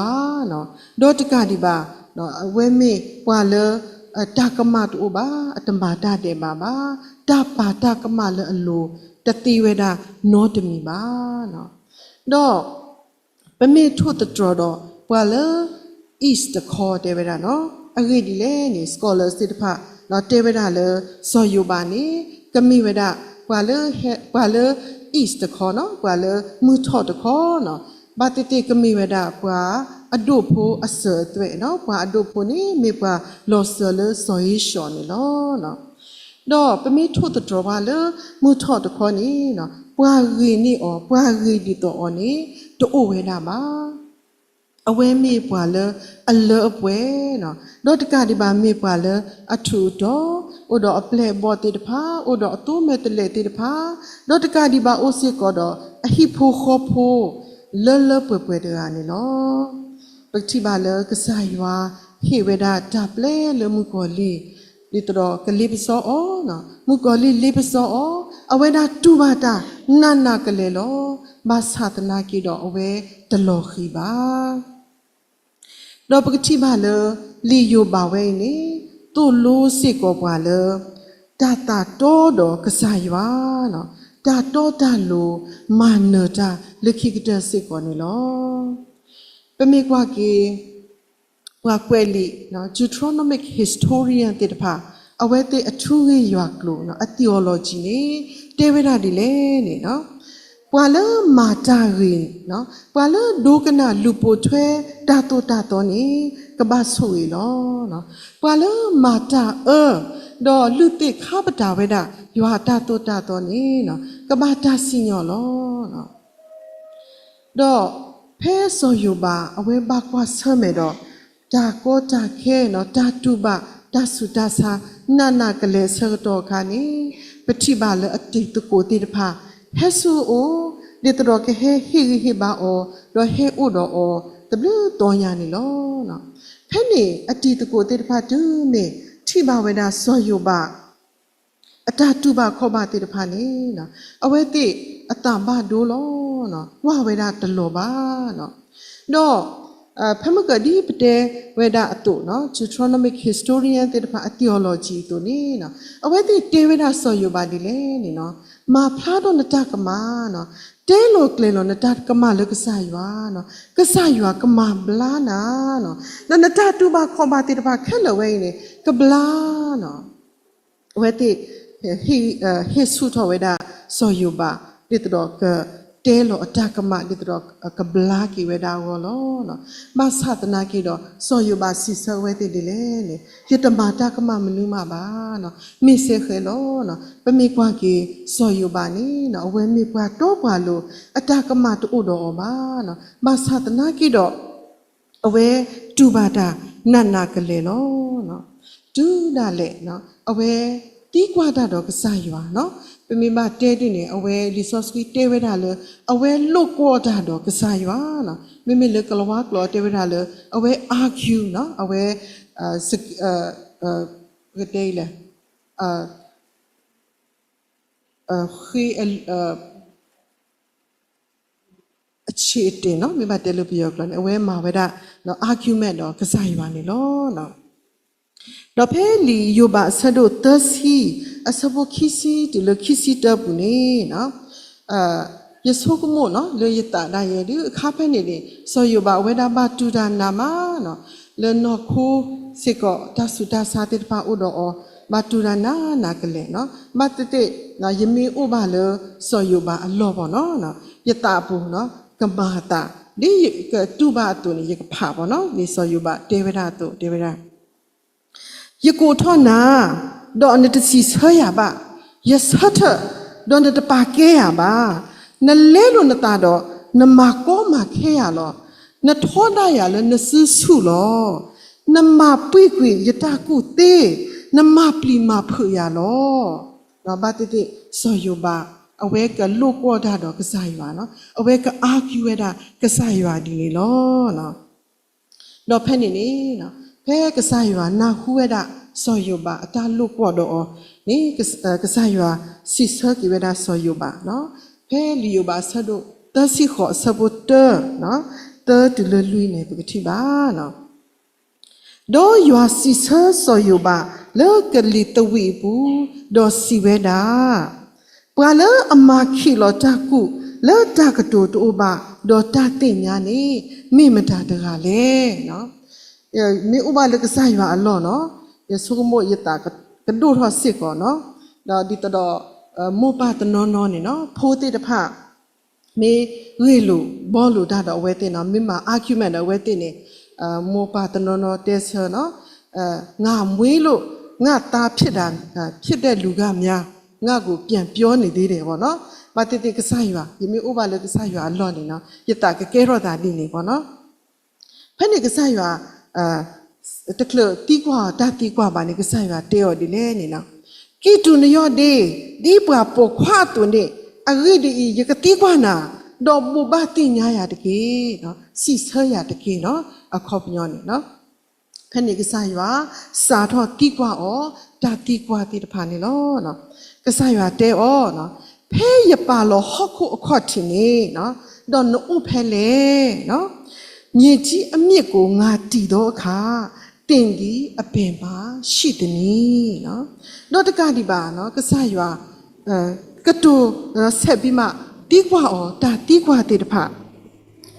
ၤ, ဒီးတကးဒံးဘၣ် အဝဲမ့ၢ်ပှၤလၢ တၢ်ကမၣ်တအိၣ်ဘၣ်, အတမၤတၢ်ဒဲးဘးဘၣ်, တၢ်ပာ်တၢ်ကမၣ်လၢအလိၤ တသ့ဝဲဒၣ်နီတမံၤဘၣ်. ဒီး ပမ့ၢ်ထိၣ်သတြီၤဒီး ပှၤလၢ East တခီတဲဝဲဒၣ်နီၤ, အဂ့ၢ်ဒ်လဲၣ်န့ၣ် scholars သ့ၣ်တဖၣ် တဲဝဲဒၣ်လၢ စီၤယိၤဘးန့ၣ် ကမ့ၢ်ဝဲဒၣ် ပှၤလၢ ပှၤလၢ East တခီနီၤ, ပှၤလၢမုၢ်ထီၣ်တခီနီၤ, ဘၣ်သ့ၣ်သ့ၣ်ကမ့ၢ်ဝဲဒၣ် ပှၤအဒိၣ်ဖိအစၢၤအသွဲၣ်နီၤ, ပှၤအဒိၣ်ဖိန့ၣ် မ့ၢ်ပှၤလီၤစၢၤလၢစီၤဧ့ၡီၤန့ၣ်လီၤ. ဒီးပမ့ၢ်ထိၣ်သတြီၤပှၤလၢမုၢ်ထီၣ်တခီန့ၣ်နီၤ, ပှၤဂ့ၤန့ၢ်အီၤ ပှၤဂ့ၤဒ်သိးအီၤန့ၣ် တအိၣ်ဝဲဒၣ်ဘၣ်. အဝဲမ့ၢ်ပှၤလၢအလၢအပှဲၤနီၤ, ဒီးတကးဒံးဘၣ်မ့ၢ်ပှၤလၢအထူးအတီၤ, အိၣ်ဒီးအပျဲၢ်အဘီၣ်သ့ၣ်တဖၣ်, အိၣ်ဒီးအသိမဲာ်သလဲးသ့ၣ်တဖၣ်, ဒီးတကးဒံးဘၣ်အိၣ်စ့ၢ်ကီးဒီး အဟံၣ်ဖိဃီဖိ လၢလၢပှဲၤပှဲၤတဂၤန့ၣ်လီၤ. ပကထံၣ်ဘၣ်လၢကစၢ်ယွၤဟ့ၣ်ဝဲဒၣ်တၢ်ပျဲလၢမုၣ်ကီၤလံၢ် ဒ်သိးဒီးကလ့ပစီအီၤ, မုၣ်ကီၤလံၢ်လ့ပစီအီၤ, အဝဲဒၣ်တူၢ်ဘၣ်တၢ်နးနးကလဲာ်လီၤ. ဘၣ်ဆၣ်သနာ်က့ဒီးအဝဲတလီၤဃံၤဘၣ်. ဒီးပကထံၣ်ဘၣ်လၢ လံာ်ယိၤဘးဝဲအံၤန့ၣ် သိၣ်လိစ့ၢ်ကီးပှၤလၢ တၢ်သးတီဒီးကစၢ်ယွၤ, တၢ်တီတၢ်လိၤမၤနၢၤတၢ်လၢခံကတၢၢ်စ့ၢ်ကီးန့ၣ်လီၤ. ပမ့ၢ်ကွၢ်က့ၤ ပှၤကွဲးလံာ် Deuteronomic historian သ့ၣ်တဖၣ် အဝဲသ့ၣ်အထူဂ့ၢ်ယွၤကျိၤ အ theology န့ၣ် တဲဝဲဒၣ်ဒ်လဲၣ်န့ၣ် ပှၤလၢမၤတၢ်ဂ့ၤ, ပှၤလၢဒိကနၣ်လူၤပိာ်ထွဲတၢ်သိၣ်တၢ်သီန့ၣ် ကဘၣ်ဆိၣ်ဂ့ၤလီၤ. ပှၤလၢမၤတၢ်အၢ ဒီးလုၢ်သ့ၣ်ခါပတာ်ဝဲဒၣ် ယွၤအတၢ်သိၣ်တၢ်သီန့ၣ် ကဘၣ်တၢ်စံၣ်ညီၣ်လီၤ. ဒီးဖဲစီၤယိၤဘး အဝဲဘၣ်ကွၢ်ဆၢၣ်မဲာ်ဒီး တၢ်ကီတၢ်ခဲ တၢ်တူၢ်ဘၣ်တၢ်ဆူးတၢ်ဆါနးနးကလဲာ်အဆၢကတီၢ်အခါန့ၣ် ပထံၣ်ဘၣ်လၢအတံၤသကိးသ့ၣ်တဖၣ် ဟဲဆူအအိၣ် ဒ်သိးဒီးကဟဲဟ့ၣ်ဂံၢ်ဟ့ၣ်ဘါအီၤ ဒီးဟဲအိၣ်ဒီးအီၤတဘျုးတီၤညါန့ၣ်လီၤ. ဖဲန့ၣ်အတံၤသကိးသ့ၣ်တဖၣ်တုၤမ့ၢ်ထံၣ်ဘၣ်ဝဲဒၣ်စီၤယိၤဘး အတၢ်တူၢ်ဘၣ်ခီၣ်ဘၣ်သ့ၣ်တဖၣ်န့ၣ် အဝဲသ့ၣ်အသးဘၣ်ဒိလီၤ. ကွၢ်ဝဲဒၣ်တလီၤဘၣ်. ဒီးဖဲမုၢ်ကဒ်ပတဲဝဲဒၣ်အသိး Deuteronomic historian သ့ၣ်တဖၣ်အ theology အသိးန့ၣ် အဝဲသ့ၣ်တဲဝဲဒၣ်စီၤယိၤဘးဒ်လဲၣ်န့ၣ် မၤဖျါထီၣ်နတၢ်ကမၣ်, တဲလီၤကျဲၤလီၤနတၢ်ကမၣ်လၢကစၢ်ယွၤ, ကစၢ်ယွၤကမၤဘျါနၤ, ဒီးနတၢ်တူၢ်ဘၣ်ခီၣ်ဘၣ်သ့ၣ်တဖၣ်ခဲလၢာ်ဝဲအံၤန့ၣ် ကဘျါ အဝဲသ့ၣ် ဟ့ၣ်ဆူၣ်ထီၣ်ဝဲဒၣ်စီၤယိၤဘး ဒ်သိးဒီးကတဲလီၤအတၢ်ကမၣ် ဒ်သိးဒီးကဘျါက့ၤဝဲဒၣ်အဂီၢ်လီၤ. ဘၣ်ဆၣ်သနာ်က့ဒီး စီၤယိၤဘးစံးဆၢဝဲသ့ၣ်ဒ်လဲၣ်န့ၣ် ယတမၤတၢ်ကမၣ်မနုၤမးဘၣ်, မ့ၢ်စဲဃဲလီၤ. ပမ့ၢ်ကွၢ်က့ၤ စီၤယိၤဘးန့ၣ် အဝဲမ့ၢ်ပှၤတီပှၤလိၤ အတၢ်ကမၣ်တအိၣ်ဒီးအီၤဘၣ်. ဘၣ်ဆၣ်သနာ်က့ဒီး အဝဲတူၢ်ဘၣ်တၢ်နးနးကလဲာ်လီၤ. တုၤဒၣ်လဲာ် အဝဲသံကွၢ်တၢ်ဒီးကစၢ်ယွၤ, ပမ့ၢ်ဘၣ်တဲဒ်န့ၣ် အဝဲလံာ်စီဆှံတဲဝဲဒၣ်လၢ အဝဲလိာ်ကွီၢ်တၢ်ဒီးကစၢ်ယွၤ, မ့မ့ၢ်လၢကလၤဝါကျိာ်တဲဝဲဒၣ်လၢ အဝဲ argue အဝဲ ပကတဲလဲၣ် ဃ့ အဆံးအတဲာ်နီၤ, မ့ၢ်ဘၣ်တဲလၢပယီၤကျိာ်န့ၣ် အဝဲမၤဝဲဒၣ် argument ဒီးကစၢ်ယွၤန့ၣ်လီၤ. ဒီးဖဲလံာ်ယိၤဘးအဆၢဒိၣ်သၢဆံ အဆၢဖိခံဆံတုၤလၢခံဆံတၢပူၤန့ၣ် ယဆိကမိၣ်လၢယသးဒၣ်ယဲဒုး အခါဖဲန့ၣ်န့ၣ် စီၤယိၤဘးအဝဲဒၣ်ဘၣ်တူၢ်တၢ်နးမးနီၤ, လၢနီၢ်ခိစ့ၢ်ကီး တၢ်ဆူးတၢ်ဆါသ့ၣ်တဖၣ်အိၣ်ဒီးအီၤ ဘၣ်တူၢ်တၢ်နးနးကလဲာ်နီၤ, ဘၣ်သ့ၣ်သ့ၣ် ယမ့ၢ်အိၣ်ဘၣ်လၢစီၤယိၤဘးအလီၢ်ဘၣ်နီၤ, ယသးပူၤ ကမၤအသး ဒ်ယကတူၢ်ဘၣ်အသိးန့ၣ် ယကဖးဘၣ်နီၤ, လံာ်စီၤယိၤဘးတဲဝဲဒၣ်အသိးတဲဝဲဒၣ် ယကိးထီၣ်နၤ, ဒီးနတစံးဆၢယၤဘၣ်, ယဆၢထၢၣ်, ဒီးနတပာ်ကဲယၤဘၣ်, နလဲလိာ်နသးဒီး နမၤကီမၤခဲယၤလီၤ, နထီဒါယၤလၢနစုဆူၣ်လီၤ, နမၤပှံၢ်ကွံာ်ယတၢ်ကူၣ်သ့, နမၤပျံၤမၤဖုးယၤလီၤ. ဘၣ်သ့ၣ်သ့ၣ် စီၤယိၤဘး အဝဲကလိာ်ကွီၢ်တၢ်ဒီးကစၢ်ယွၤနီၤ, အဝဲက argue ဝဲဒၣ်ကစၢ်ယွၤဒ်န့ၣ်လီၤ. ဒီးဖဲန့ၣ်န့ၣ် ဖဲကစၢ်ယွၤနၢ်ဟူဝဲဒၣ်စီၤယိၤဘးအတၢ်လိာ်ကွီၢ်ဒီးအီၤန့ၣ် ကစၢ်ယွၤစံးဆၢက့ၤဝဲဒၣ်စီၤယိၤဘး, ဖဲလံာ်ယိၤဘးအဆၢဒိၣ်သၢဆံဃိးအဆၢဖိတၢ သၢတုၤလၢလွံၢ်န့ၣ် ပကထံၣ်ဘၣ် ဒီးယွၤစံးဆၢစီၤယိၤဘးလၢကလံၤသဝံးအပူၤ, ဒီးစံးဝဲဒၣ်, ပှၤလၢအမၤခံးလီၤတၢ်ကူၣ်လၢတၢ်ကတိၤတအိၣ်ဘၣ်, ဒီးတၢ်သ့ၣ်ညါန့ၣ် မ့ၢ်မတၤတဂၤလဲၣ်. မ့ၢ်အိၣ်ဘၣ်လၢကစၢ်ယွၤအလီၢ်နီၤ, ယဆိကမိၣ်ယသးကဒိၣ်ထီၣ်စ့ၢ်ကီးနီၤ, ဒီးဒ်သိးဒီး မိၢ်ပၢ်တနီၤနီၤန့ၣ်နီၤ, ဖိသ့ၣ်တဖၣ် မ့ၢ်ဂ့ၢ်လိာ်ဘှီလိာ်တၢ်ဒီးအဝဲသ့ၣ်နီၤ, မ့ၢ်မၤ argument ဒီးအဝဲသ့ၣ်န့ၣ်, မိၢ်ပၢ်တနီၤနီၤတဲဆၢနီၤ, ငါမွေးလို့ ငါသားဖြစ်တာ, ဖြစ်တဲ့လူကများ, ငါ့ကိုပြန်ပြောနေသေးတယ်ပေါ့နော်. ဘၣ်သ့ၣ်သ့ၣ်ကစၢ်ယွၤ, ယမ့ၢ်အိၣ်ဘၣ်လၢကစၢ်ယွၤအလီၢ်န့ၣ်နီၤ, ယသးကကဲထီၣ်သးဒ်န့ၣ်ပေါ့နော်. ဖဲန့ၣ်ကစၢ်ယွၤ တချုးသံကွၢ်အီၤတၢ်သံကွၢ်ဘၣ်န့ၣ် ကစၢ်ယွၤတဲအီၤဒ်လဲၣ်န့ၣ်နီၤ, ကံၢ်တူာ်နယီၢ်ဒ့, ဒ်ပှၤပိာ်ခွါအသိးန့ၣ်, အဂ့ၢ်ဒ်အံၤ, ယကသံကွၢ်နၤ, ဒီးဘိးဘၣ်သ့ၣ်ညါယၤတက့ၢ်, စံးဆၢယၤတက့ၢ်နီၤ, အခီပညီန့ၣ်နီၤ. ဖဲန့ၣ်ကစၢ်ယွၤ စးထီၣ်သံကွၢ်အီၤ တၢ်သံကွၢ်သ့ၣ်တဖၣ်န့ၣ်လီၤ. ကစၢ်ယွၤတဲအီၤ, ဖဲယပာ်လီၤဟီၣ်ခိၣ်အခီၣ်ထံးန့ၣ်, ဒီးနအိၣ်ဖဲလဲၣ်. မြေကြီးအမြစ်ကို ငါတည်သောအခါ, သင်သည်အဘယ်မှာရှိသနည်း. ဒီးတကးဒံးဘၣ်, ကစၢ်ယွၤ ကတိၤဆဲးဘံမး သံကွၢ်အီၤ တၢ်သံကွၢ်သ့ၣ်တဖၣ်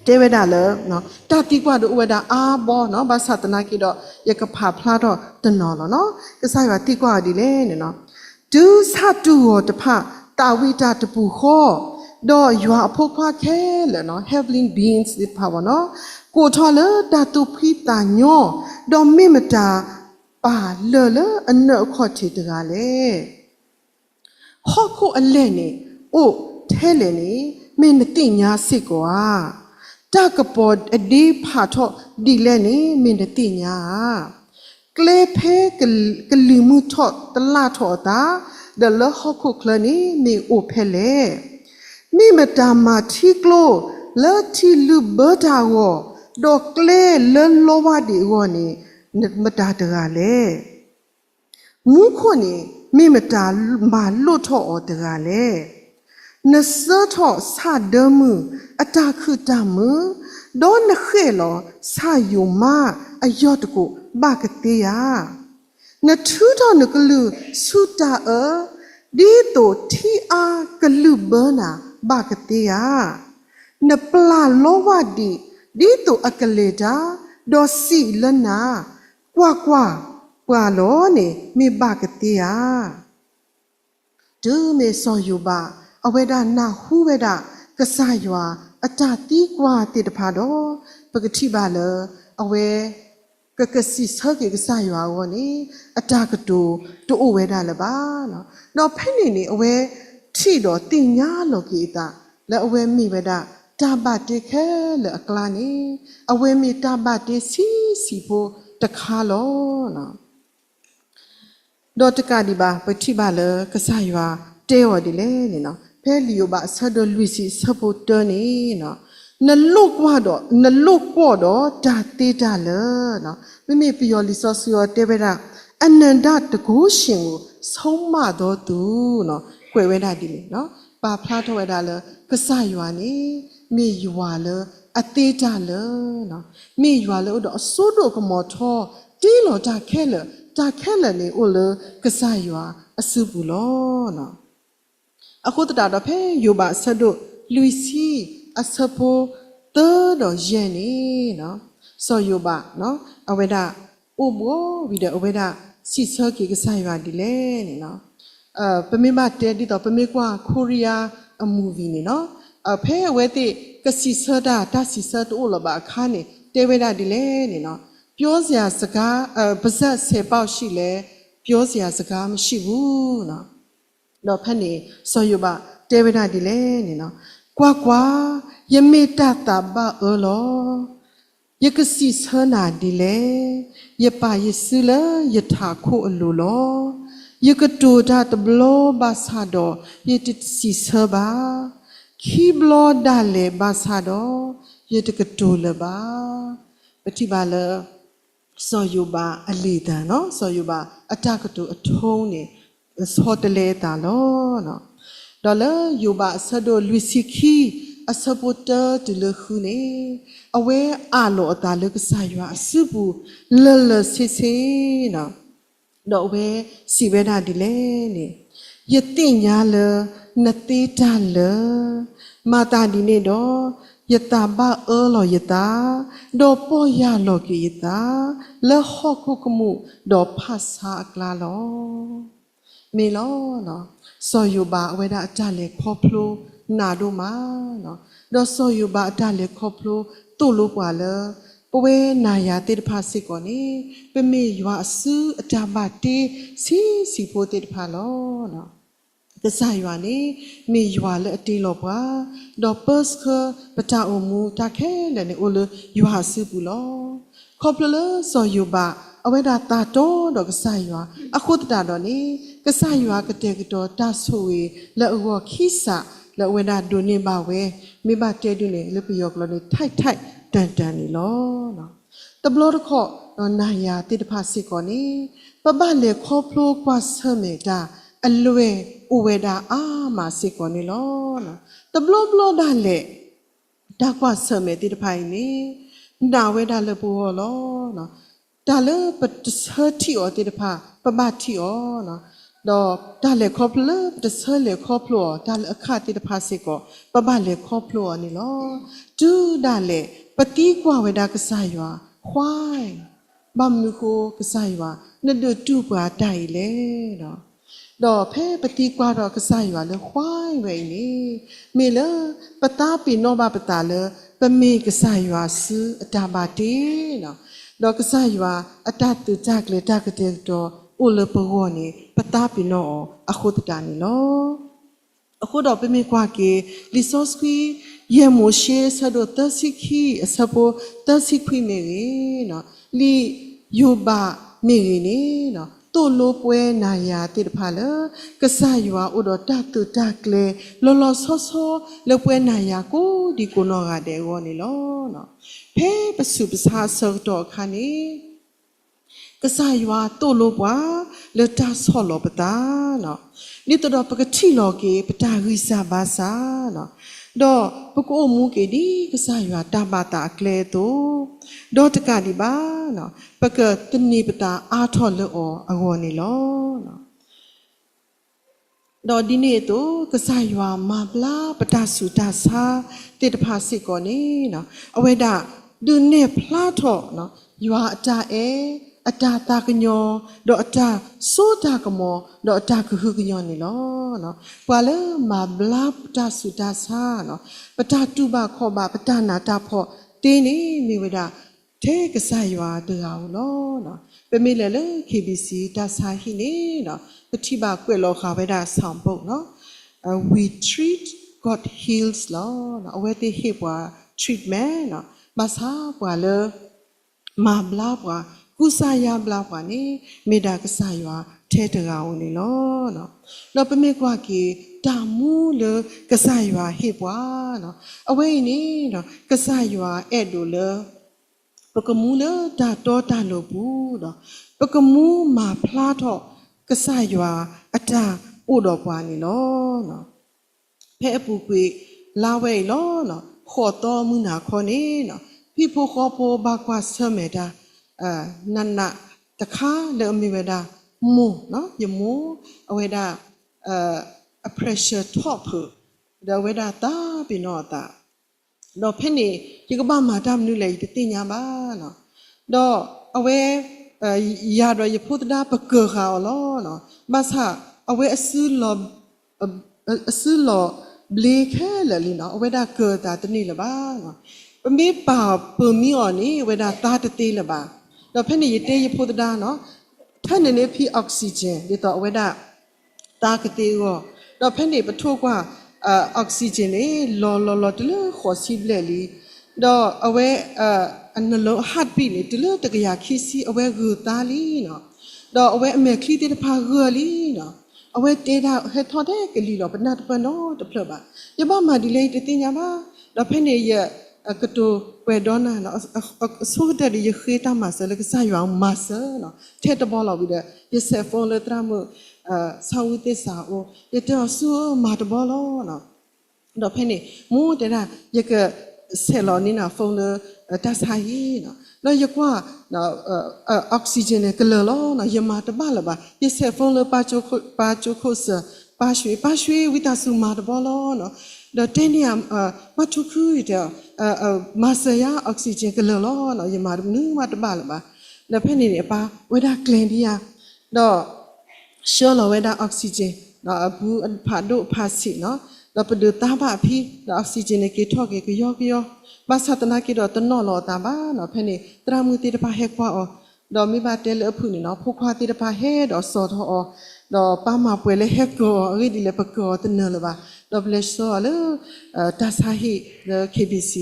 တဲဝဲဒၣ်လၢ တၢ်သံကွၢ်ဒီးအိၣ်ဝဲဒၣ်အါဘီနီၤ, ဘၣ်ဆၣ်သနာ်က့ဒီး ယကဖးဖျါထီၣ်တနီၤလီၤနီၤ. ကစၢ်ယွၤသံကွၢ်အီၤဒ်လဲၣ်န့ၣ်နီၤ, တုၤဆၣ်တူၢ်ဂီၤတဖၣ် သးဝံၣ်တၢ်တပူၤဃီ, ဒီးယွၤအဖိခွါခဲလၢာ်နီၤ, heavenly beings သ့ၣ်တဖၣ်ပေါ့နော်, ကိးထီၣ်လၢတၢ်သူၣ်ဖှံသးညီ, ဒီးမ့ၢ်မတၤပာ်လၢၢ်လၢအနၢၣ်အခီၣ်ထံးတဂၤလဲၣ်. ဟီၣ်ခိၣ်အလဲၢ်န့ၣ် အိၣ်ထဲလဲၣ်န့ၣ် မ့ၢ်နသ့ၣ်ညါစ့ၢ်ကီးဧါ. တၢ်ကပီၤအဒ့ဖးထီၣ်ဒ်လဲၣ်န့ၣ် မ့ၢ်နသ့ၣ်ညါဧါ. ကျဲဖဲကလုာ်မုၢ်ထီၣ်တလၣ်ထီၣ်အသး, ဒီးလၢဟီၣ်ခိၣ်ချၢန့ၣ် မ့ၢ်အိၣ်ဖဲလဲၣ်. မ့ၢ်မတၤမၤထံကျိလၢထံလုၢ်ဘၢတၢ်အဂီၢ်, ဒီးကျဲလၢလီဝါဒံးအဂီၢ်န့ၣ် မတၤတဂၤလဲၣ်. မူခိၣ်န့ၣ် မ့ၢ်မတၤမၤလိၣ်ထီၣ်အီၤတဂၤလဲၣ်. နစၢထီၣ်ဆၣ်ဒၢမုၢ်အတၢ်ခုၣ်တၢ်မုာ်, ဒီးနဃဲၣ်လီၤဆၣ်ယိာ်မါအယီၢ်တကိးဘၣ်ကသ့ဧါ. နထုးထီၣ်နကလုၢ်ဆူတၢ်အၢ, ဒ်သိးထံအါကလုၢ်ဘၢနၤဘၣ်ကသ့ဧါ. နပျၢ်လီဝါဒံး ဒ်သိးအကလဲၤတၢ်, ဒီးစံးလၢနၤ, ကွၢ်ကွၢ်, ပှၤလီၤန့ၣ်မ့ၢ်ဘၣ်ကသ့ဧါ. တုၤမ့ၢ်စီၤယိၤဘး အဝဲဒၣ်နၢ်ဟူဝဲဒၣ် ကစၢ်ယွၤအတၢ်သံကွၢ်သ့ၣ်တဖၣ်ဒီး ပကထံၣ်ဘၣ်လၢ အဝဲ ကကစံးဆၢက့ၤကစၢ်ယွၤအဂီၢ်န့ၣ် အတၢ်ကတိၤတအိၣ်ဝဲဒၣ်လၢၤဘၣ်. ဒီးဖဲန့ၣ်န့ၣ် အဝဲထံၣ်ဒီးသ့ၣ်ညါလီၤက့ၤအသး လၢအဝဲမ့ၢ်ဝဲဒၣ် တၢ်ဘၣ်တ့ခဲလၢာ်အကျါန့ၣ် အဝဲမ့ၢ်တၢ်ဘၣ်တ့ဆံးဆံးဖိတခါလီၤ. ဒီးတကးဒံးဘၣ် ပထံၣ်ဘၣ်လၢကစၢ်ယွၤတဲအီၤဒ်လဲၣ်န့ၣ်နီၤ, ဖဲလံာ်ယိၤဘးအဆၢဒိၣ်လွံၢ်ဆံအဆၢဖိတၢန့ၣ်, နလိၣ်ကွၢ်ဒီး နလိၣ်ကွီၢ်ဒီးတၢ်သ့တၢ်လၢာ်, မ့မ့ၢ်ပယီၤလံာ်စီဆှံအီၤတဲဝဲဒၣ် အနန္တတန်ခိုးရှင်ကို ဆုံးမသောသူ ကွဲးဝဲဒၣ်ဒ်န့ၣ်, ပာ်ဖျါထီၣ်ဝဲဒၣ်လၢ ကစၢ်ယွၤန့ၣ် မ့ၢ်ယွၤလၢအသ့တၢ်လၢာ်, မ့ၢ်ယွၤလၢအိၣ်ဒီးအစိဒိၣ်ကမီၤထီ, တ့လီၤတၢ်ခဲလၢာ်, တၢ်ခဲလၢာ်န့ၣ်အိၣ်လၢကစၢ်ယွၤအစုပူၤလီၤ. အဃိသတးဒီးဖဲယိၤဘးအဆၢဒိၣ်လွံၢ်ဆံအဆၢဖိသၢဒီးယဲၢ်န့ၣ်, စီၤယိၤဘး အဝဲဒၣ် အိၣ်ဘှီဝံၤဒီးအဝဲဒၣ်စံးဆၢက့ၤကစၢ်ယွၤဒ်လဲၣ်န့ၣ်, ပမ့ၢ်ဘၣ်တဲဒ်သိး ပမ့ၢ်ကွၢ် Korea အ movie န့ၣ်နီၤ, ဖဲအဝဲသ့ၣ်ကစံးဆၢတၢ် တၢ်စံးဆၢတအိၣ်လၢၤဘၣ်အခါန့ၣ် တဲဝဲဒၣ်ဒ်လဲၣ်န့ၣ်နီၤ, ပြောစရာစကား, ပါးစပ်ဆယ်ပေါက်ရှိလဲ, ပြောစရာစကားမရှိဘူး. ဒီးဖဲန့ၣ် စီၤယိၤဘးတဲဝဲဒၣ်ဒ်လဲၣ်န့ၣ်နီၤ, ကွၢ်ကွၢ်, ယမ့ၢ်တၢ်သးဘၣ်အၢလီၤ. ယကစံးဆၢနၤဒ်လဲၣ်. ယပာ်ယစုလၢယထးခိၣ်အလိၤလီၤ. ယကတိၤတၢ်တဘျီဘၣ်ဆၣ်ဒီး ယတစံးဆၢဘၣ်. ခံဘျီဒၣ်လဲာ်ဘၣ်ဆၣ်ဒီး ယတကတိၤလၢၤဘၣ်. ပထံၣ်ဘၣ်လၢ စီၤယိၤဘးအလံာ်သးနီၤ, စီၤယိၤဘးအတၢ်ကတိၤအထိန့ၣ် ဆီတလဲအသးလီၤ. ဒီးလၢယိၤဘးအဆၢဒိၣ်လွံၢ်ဆံခံ အဆၢဖိတၢတုၤလၢဃုန့ၣ်, အဝဲအးလီၤအသးလၢကစၢ်ယွၤအစုပူၤ လၢာ်လၢာ်ဆ့ဆ့ ဒီးအဝဲစံးဝဲဒၣ်ဒ်လဲၣ်န့ၣ်, ယသ့ၣ်ညါလၢနသ့တၢ်လၢာ်, မၤသးဒ်န့ၣ်ဒီး, ယသးဘၣ်အၢလီၤယသး, ဒီးပီၢ်ယၢ်လီၤက့ၤယသး, လၢဟီၣ်ခိၣ်ကမူၣ်ဒီးဖၣ်ဆါအကျါလီၤ. မ့ၢ်လီၤ. စီၤယိၤဘးအဝဲဒၣ်အတၢ်လဲၤခီဖျိနးဒိၣ်မး, ဒီးစီၤယိၤဘးအတၢ်လဲၤခီဖျိသိၣ်လိပှၤလၢ ပဝဲနၤယၤသ့ၣ်တဖၣ်စ့ၢ်ကီးန့ၣ် ပမ့ၢ်ယွၤအစုအတၢ်ဘၣ်တ့ဆံးဆံးဖိသ့ၣ်တဖၣ်လီၤ. ကစၢ်ယွၤန့ၣ် မ့ၢ်ယွၤလၢအတ့လီၤပှၤ, ဒီးပၢဆှၢပတၢ်အိၣ်မူတၢ်ခဲလၢာ်န့ၣ် အိၣ်လၢယွၤအစုပူၤလီၤ. ခီဖျိလၢစီၤယိၤဘး အဝဲဒၣ်သးတီဒီးကစၢ်ယွၤ အဃိသတးဒီးန့ၣ် ကစၢ်ယွၤကတဲာ်ကတီၤတၢ်ဆိၣ်ဂ့ၤလၢအဂီၢ်ခံစး လၢအဝဲဒၣ်ဒိးန့ၢ်ဘၣ်ဝဲ, မ့ၢ်ဘၣ်တဲဒုးန့ၣ် လၢပယီၤကျိာ်န့ၣ် ထိုက်ထိုက်တန်တန်န့ၣ်လီၤ. တဘျီတခီၣ် နၤယၤသ့ၣ်တဖၣ်စ့ၢ်ကီးန့ၣ် ပဘၣ်လဲၤခီဖျိကွၢ်ဆၢၣ်မဲာ်တၢ်အလွဲၢ်အိၣ်ဝဲဒၣ်အါမးစ့ၢ်ကီးန့ၣ်လီၤ. တဘျီဘျီဒၣ်လဲာ် တၢ်ကွၢ်ဆၢၣ်မဲာ်သ့ၣ်တဖၣ်အံၤန့ၣ် နာ်ဝဲဒၣ်လၢပဂီၢ်လီၤ. တၢ်လၢပတဆၢထံၣ်အီၤသ့ၣ်တဖၣ် ပဘၣ်ထံၣ်အီၤ, ဒီးတၢ်လဲၤခီဖျိလၢပတဆၢလဲၤခီဖျိအီၤ တၢ်လၢအခၣ်သ့ၣ်တဖၣ်စ့ၢ်ကီး ပဘၣ်လဲၤခီဖျိအီၤန့ၣ်လီၤ. တုၤဒၣ်လဲာ် ပသံကွၢ်ဝဲဒၣ်ကစၢ်ယွၤ Why? ဘၣ်မနုၤဃိကစၢ်ယွၤ နဒုးတူၢ်ပှၤတၢ်အံၤလဲၣ်. ဒီးဖဲပသံကွၢ်ထီၣ်ကစၢ်ယွၤလၢ Why ဝဲအံၤန့ၣ် မ့ၢ်လၢပသးပ့ၤနီၣ်ဘၣ်ပသးလၢ ပမ့ၢ်ကစၢ်ယွၤစုအတၢ်ဘၣ်တ့, ဒီးကစၢ်ယွၤအတၢ်သုးတၢ်ကျဲၤတၢ်ကတဲာ်ကတီၤအိၣ်လၢပဂီၢ်န့ၣ် ပသးပ့ၤနီၣ်အီၤအဃိသတးန့ၣ်လီၤ. အဃိဒီးပမ့ၢ်ကွၢ်က့ၤ လံာ်စီဆှံ ယဲၢ်မိၤၡ့ အဆၢဒိၣ်သၢဆံခံ အဆၢဖိသၢဆံခွံမ့ၢ်ဂ့ၤ, လံာ်ယိၤဘးမ့ၢ်ဂ့ၤန့ၣ် သိၣ်လိပဝဲနၤယၤသ့ၣ်တဖၣ်လၢ ကစၢ်ယွၤအိၣ်ဒီးတၢ်သုးတၢ်ကျဲၤ လီၤလီၤဆီဆီ လၢပဝဲနၤယၤကိးဒံကိးနီၢ်ဂၤဒဲးအဂီၢ်န့ၣ်လီၤ. ဖဲပဆူးပဆါအဆၢကတီၢ်အခါန့ၣ် ကစၢ်ယွၤသိၣ်လိပှၤ လၢတၢ်ဆီၣ်လီၤပသး, ဒ်သိးဒီးပကထံၣ်လီၤက့ၤ ပတၢ်ဂံၢ်စၢ်ဘါစၢ်, ဒီးပကအိၣ်မူက့ၤဒ်ကစၢ်ယွၤတၢ်ဘၣ်သးအကျဲအသိး, ဒီးတကးဒံးဘၣ်, ပကသန့ၤပသးအါထီၣ်လၢအီၤအဂီၢ်န့ၣ်လီၤ. ဒီးဒ်န့ၣ်အသိး ကစၢ်ယွၤမၤဘျါပတၢ်ဆူးတၢ်ဆါသ့ၣ်တဖၣ်စ့ၢ်ကီးန့ၣ် အဝဲဒၣ်ဒုးနဲၣ်ဖျါထီၣ် ယွၤအတၢ်အဲၣ်, အတၢ်သးကညီၤ, ဒီးအတၢ်စိတၢ်ကမီၤ, ဒီးအတၢ်ကဟုကညီၤန့ၣ်လီၤ. ပှၤလၢမၤဘျါပတၢ်ဆူးတၢ်ဆါ, ပတၢ်တူၢ်ဘၣ်ခီၣ်ဘၣ်, ပတၢ်နးတၢ်ဖှီၣ်သ့န့ၣ် မ့ၢ်ဝဲဒၣ် ထဲကစၢ်ယွၤတဂၤဧိၤလီၤ. ပမ့ၢ်လဲၤလၢ K B C တၢ်ဆါဟံၣ်န့ၣ် ပထံၣ်ဘၣ်ကွဲးလီၤဃာ်ဝဲဒၣ် signboard န့ၣ် We treat, God heals လီၤ. အဝဲသ့ၣ်ဟ့ၣ်ပှၤ treatment န့ၣ် ဘၣ်ဆၣ်ပှၤလၢ မၤဘျါပှၤ, ကူစါယါဘျါပှၤန့ၣ် မ့ၢ်ဒၣ်ကစၢ်ယွၤထဲတဂၤဧိၤန့ၣ်လီၤ. ဒီးပမ့ၢ်ကွၢ်က့ၤ တၢ်မူလၢကစၢ်ယွၤဟ့ၣ်ပှၤ, အဝဲအံၤန့ၣ် ကစၢ်ယွၤအဲၣ်ဒိးလၢ ပကမူလၢတၢ်တီတၢ်လိၤပူၤဒီး ပကမူမၤဖျါထီၣ်ကစၢ်ယွၤအတၢ်အိၣ်ဒီးပှၤန့ၣ်လီၤ. ဖဲအပူၤကွံာ်လါဝဲအံၤလီၤ, ဃိးသီမုၢ်နၤခီန့ၣ် ဟံၣ်ဖိဃီဖိဘၣ်ကွၢ်ဆၢၣ်မဲာ်တၢ် နးနးတခါလၢအမ့ၢ်ဝဲဒၣ် မိၢ်, ယမိၢ် အဝဲဒၣ် အ pressure ထီၣ်ဖုး ဒီးအဝဲဒၣ်သးပ့ၤနီၣ်အသး ဒီးဖဲန့ၣ် ယကဘၣ်မၤတၢ်မနုၤလဲၣ် ယတသ့ၣ်ညါဘၣ်. ဒီးအဝဲ ယၤဒီးယဖိသဒါပကၢၤဃာ်အီၤလီၤ. ဘၣ်ဆၣ်အဝဲအစုလီၢ်ဘျ့ခဲလၢာ်လံန့ၣ် အဝဲဒၣ်ကၢၤအသးတန့ၢ်လၢၤဘၣ်. ပမ့ၢ်ပာ်ပၢၤမံအီၤန့ၣ် အဝဲဒၣ်သါတသ့လၢၤဘၣ်. ဒီးဖဲန့ၣ်ယတဲယဖိသဒါန့ၣ် ထၢနုာ်န့ၢ်ဖံ oxygen ဒ်သိးအဝဲဒၣ် သါကသ့အဂီၢ်, ဒီးဖဲန့ၣ်ပထိၣ်ကွၢ် oxygen န့ၣ် လီၤလီၤလီၤတုၤလၢဃိးဆံဘျဲၣ်လံ. ဒီးအဝဲ အနလၢ heartbeat န့ၣ် တုၤလၢတကယၤခံဆံ အဝဲဂုၤသါလံန့ၣ်, ဒီးအဝဲအမဲာ်ချံသ့ၣ်တဖၣ်ဂၢၢ်လံန့ၣ်, အဝဲတဲဒၣ်ဟဲထီၣ်ထဲကလံၤလီၤ ပနၢ်တပၢၢ်နီတဖျၢၣ်ဘၣ်. ယဘၣ်မၤဒ်လဲၣ်ယတသ့ၣ်ညါဘၣ်. ဒီးဖဲန့ၣ်ယကတိၤပှဲၤဒီနၤန့ၣ်, အဆိကတၢၢ်ဒီး ယဃ့တၢ်မၤစၢၤလၢကစၢ်ယွၤမၤစၢၤန့ၣ်, ထဲတဘျီလီၤဝံၤဒီး ယဆဲး phone လၢသရၣ်မုၣ် ဆၣ်ဝံသ့ၣ်စးအိၣ်, ယတဲအီၤ ဆူဧၢ မၤတဘျီလီၤန့ၣ်. ဒီးဖဲန့ၣ် မိၢ်တဲဒၣ် ယကဆဲးလီၤန့ၢ်နၤ phone လၢ တၢ်ဆါဟံၣ်နီၤ, ဒီးယကွၢ် oxygen န့ၣ် ကလၢာ်လီၤနီၤ, ယမၤတဘၣ်လၢၤဘၣ်, ယဆဲး phone လၢ ပၢ်ကၠိခိၣ်စၢၤ, ပၢ်ရွှေ, ပၢ်ရွှေ ဝံသးစူၤမၤတဘျီလီၤနီၤ, ဒီးတဲန့ၢ် မါထူခု ယတဲ မၤစၢၤယၤ oxygen ကလၢာ်လီၤနီၤ, ယမၤတနုၤမးတဘၣ်လၢၤဘၣ်, ဒီးဖဲန့ၣ်န့ၣ် အပၢ်ဝဲဒၣ်ကျဲၤဒံယၤ ဒီး ဆှၢလီၤဝဲဒၣ် oxygen ဒီးအဘူးအဖးဒိၣ်ဖးဆံးနီၤ, ဒီးပဒုးသါဘၣ်အဖံ, ဒီး oxygen န့ၣ် က့ၤထီၣ်က့ၤကယီကယီ, ဘၣ်ဆၣ်သနာ်က့ဒီးတနီၣ်လီၤအသးဘၣ်နီၤ, ဖဲန့ၣ် သရၣ်မုၣ်သ့ၣ်တဖၣ်ဟဲကွၢ်အီၤ, ဒီးမ့ၢ်ဘၣ်တဲလၢအဖုၣ်န့ၣ်နီၤ, ဖိခွါသ့ၣ်တဖၣ်ဟဲဒီးစိာ်ထီၣ်အီၤ, ဒီးပၢ်မၤပှဲၤလၢဟဲကၢၤအီၤ, အဂ့ၢ်ဒ်လဲၣ် ပကၢၤအီၤတနၢၤလၢၤဘၣ်, ဒီးပလဲၤဆှၢအီၤလၢ တၢ်ဆါဟံၣ်လၢ K B C,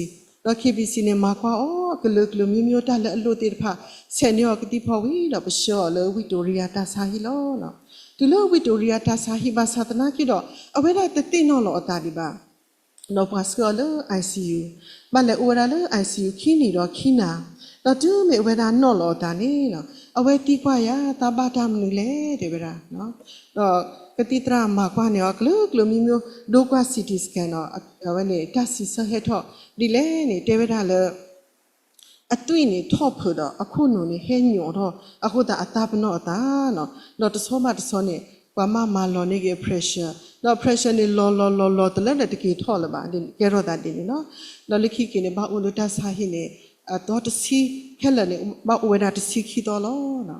ဒီး K B C န့ၣ် မၤကွၢ်အီၤ ကလုာ်ကလုာ်မံၤမံၤ တၢ်လၢအလိၣ်သ့ၣ်တဖၣ်, ဆဲးန့ၢ်အီၤကသံၣ်ဖီဝံၤဒီး ပဆှၢအီၤလၢ Victoria တၢ်ဆါဟံၣ်လီၤ. တုၤလၢ Victoria တၢ်ဆါဟံၣ်ဘၣ်ဆၣ်သနာ်က့ဒီး အဝဲဒၣ်တသ့ၣ်နီၣ်လီၤအသးဒံးဘၣ်, ဒီးပှၤဆှၢအီၤလၢ I C U, ဘၣ်လဲၤအိၣ်ဝဲဒၣ်လၢ I C U ခံနံၤဒီးခံနၤ, ဒီးတုၤမ့ၢ်အဝဲဒၣ်နီၣ်လီၤအသးန့ၣ်, အဝဲသံကွၢ်ယၤ သးဘၣ်တၢ်မနုၤလဲၣ် တဲဝဲဒၣ် ဒီးကသံၣ်သရၣ်မၤကွၢ်န့ၢ်အီၤ ကလုာ်ကလုာ်မံၤမံၤ ဒိကွၢ် C T scan ဒီး အဝဲန့ၣ် တၢ်စံးဆၢဟဲထီၣ်ဒ်လဲၣ်န့ၣ် တဲဝဲဒၣ်လၢ အသွံၣ်န့ၣ်ထီၣ်ဖုးဒီး အခိၣ်နူာ်န့ၣ်ဟဲညိးထီၣ်, အဃိသတးအသးပနီၣ်အသးနီၤ, ဒီးတဆီဘၣ်တဆီန့ၣ် ပှၤမၤမၤလီၤန့ၢ်က့ၤအ pressure, ဒီး pressure န့ၣ် လီၤလီၤလီၤလီၤတလၢဒီးတက့ၤထီၣ်လၢၤဘၣ်, ကဲထီၣ်သးဒ်န့ၣ်နီၤ, ဒီးလၢခံက့ၤန့ၣ် ဘၣ်အိၣ်လၢတၢ်ဆါဟံၣ်န့ၣ် အသီတဆံ, ခဲလၢာ်န့ၣ် ဘၣ်အိၣ်ဝဲဒၣ်တဆံခံသီလီၤ.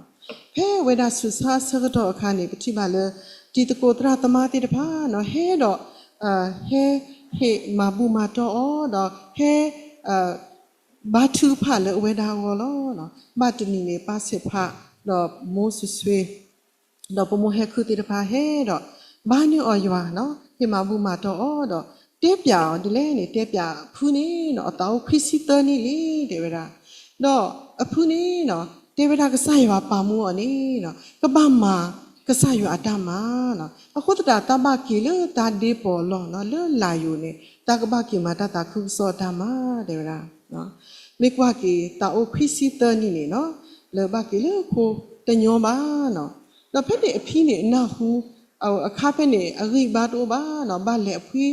ဖဲဝဲဒၣ်ဆူးဆါအဆၢကတီၢ်အခါန့ၣ် ပထံၣ်ဘၣ်လၢ တံၤသကိးသရၣ်သမါသ့ၣ်တဖၣ်နီၤ ဟဲဒီး ဟဲဟ့ၣ်မၤဘူၣ်မၤတီၢ်အီၤ ဒီးဟဲ ဘါထုကဖၣ်လၢအဝဲဒၣ်အဂီၢ်လီၤ. ဘၣ်တနံၤန့ၣ် ပၢ်ဆဲးဖး ဒီးမိၢ်ဆွ့ဆွ့ ဒီးပမိၢ်ဟဲခူၣ်သ့ၣ်တဖၣ်ဟဲဒီး ဘါန့ၢ်အီၤယွၤနီၤ ဟ့ၣ်မၤဘူၣ်မၤတီၢ်အီၤဒီး တဲပၠးအီၤဒ်လဲၣ်န့ၣ် တဲပၠးအဖုန့ၣ်နီၤ အသးအိၣ်ခွံဆံသၢနံၣ်လံ တဲဝဲဒၣ်, ဒီးအဖုန့ၣ်နီၤ တဲဝဲဒၣ်ကစၢ်ယွၤပာ်မူအီၤန့ၣ်နီၤ ကဘၣ်မၤကစၢ်ယွၤအတၢ်မၤနီၤ အဃိသတး သးဘၣ်က့ၤလၢသးဒ့ပီၤလီၢ်နီၤ လၢလာ်ယိၤန့ၣ် သးကဘၣ်က့ၤမၤတၢ်သးခုကစီၣ်အတၢ်မၤ တဲဝဲဒၣ် မ့ၢ်ကွၢ်က့ၤသးအိၣ်ခွံဆံသၢနံၣ်န့ၣ်နီၤ လၢဘၣ်က့ၤလၢခိတညီဘၣ်နီၤ ဒီးဖဲန့ၣ်အဖံန့ၣ်အနၢ်ဟူ အခါဖဲန့ၣ် အဂံၢ်ဘါတအိၣ်ဘၣ်နီၤ ဘၣ်လဲၤအဖှံ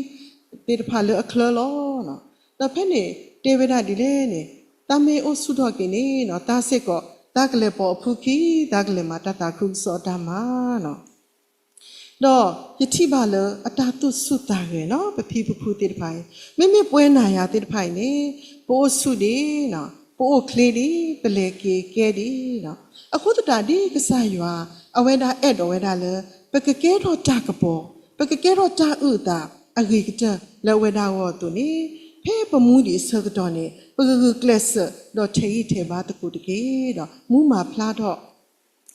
သ့ၣ်တဖၣ်လၢအချၢလီၤနီၤ ဒီးဖဲန့ၣ်တဲဝဲဒၣ်ဒ်လဲၣ်န့ၣ် သးမ့ၢ်အိၣ်ဆူၣ်ထီၣ်က့ၤန့ၣ်နီၤ သးစ့ၢ်ကီး သးကလဲၤပိာ်အဖုခံ သးကလဲၤမၤတၢ်သးခုကစီၣ်အတၢ်မၤနီၤ ဒီးယထံၣ်ဘၣ်လၢအတၢ်သူၣ်ဆူၣ်သးဂဲၤနီၤ ပဖံပဖုသ့ၣ်တဖၣ်အံၤ မ့မ့ၢ်ပဝဲနၤယၤသ့ၣ်တဖၣ်အံၤန့ၣ် ပအိၣ်ဆူၣ်ဒံးနီၤ ပအိၣ်ချ့ဒံး ပလဲၤက့ၤကဲဒံးနီၤ အဃိသတးဒ်ကစၢ်ယွၤ အဝဲဒၣ်အဲၣ်ဒိးဝဲဒၣ်လၢ ပကကဲထီၣ်တၢ်ကပီၤ ပကကဲထီၣ်တၢ်အုၣ်အသးအဂ့ၤကတၢၢ်လၢအဝဲဒၣ်အဂီၢ်အသိးန့ၣ် ဖဲပမူဒံးအဆၢကတီၢ်န့ၣ် ပကဂုာ်ကျဲးစၢးဒီးထဲးဂံၢ်ထဲးဘါသကိးတက့ၢ်ဒီး မူမၤဖျါထီၣ်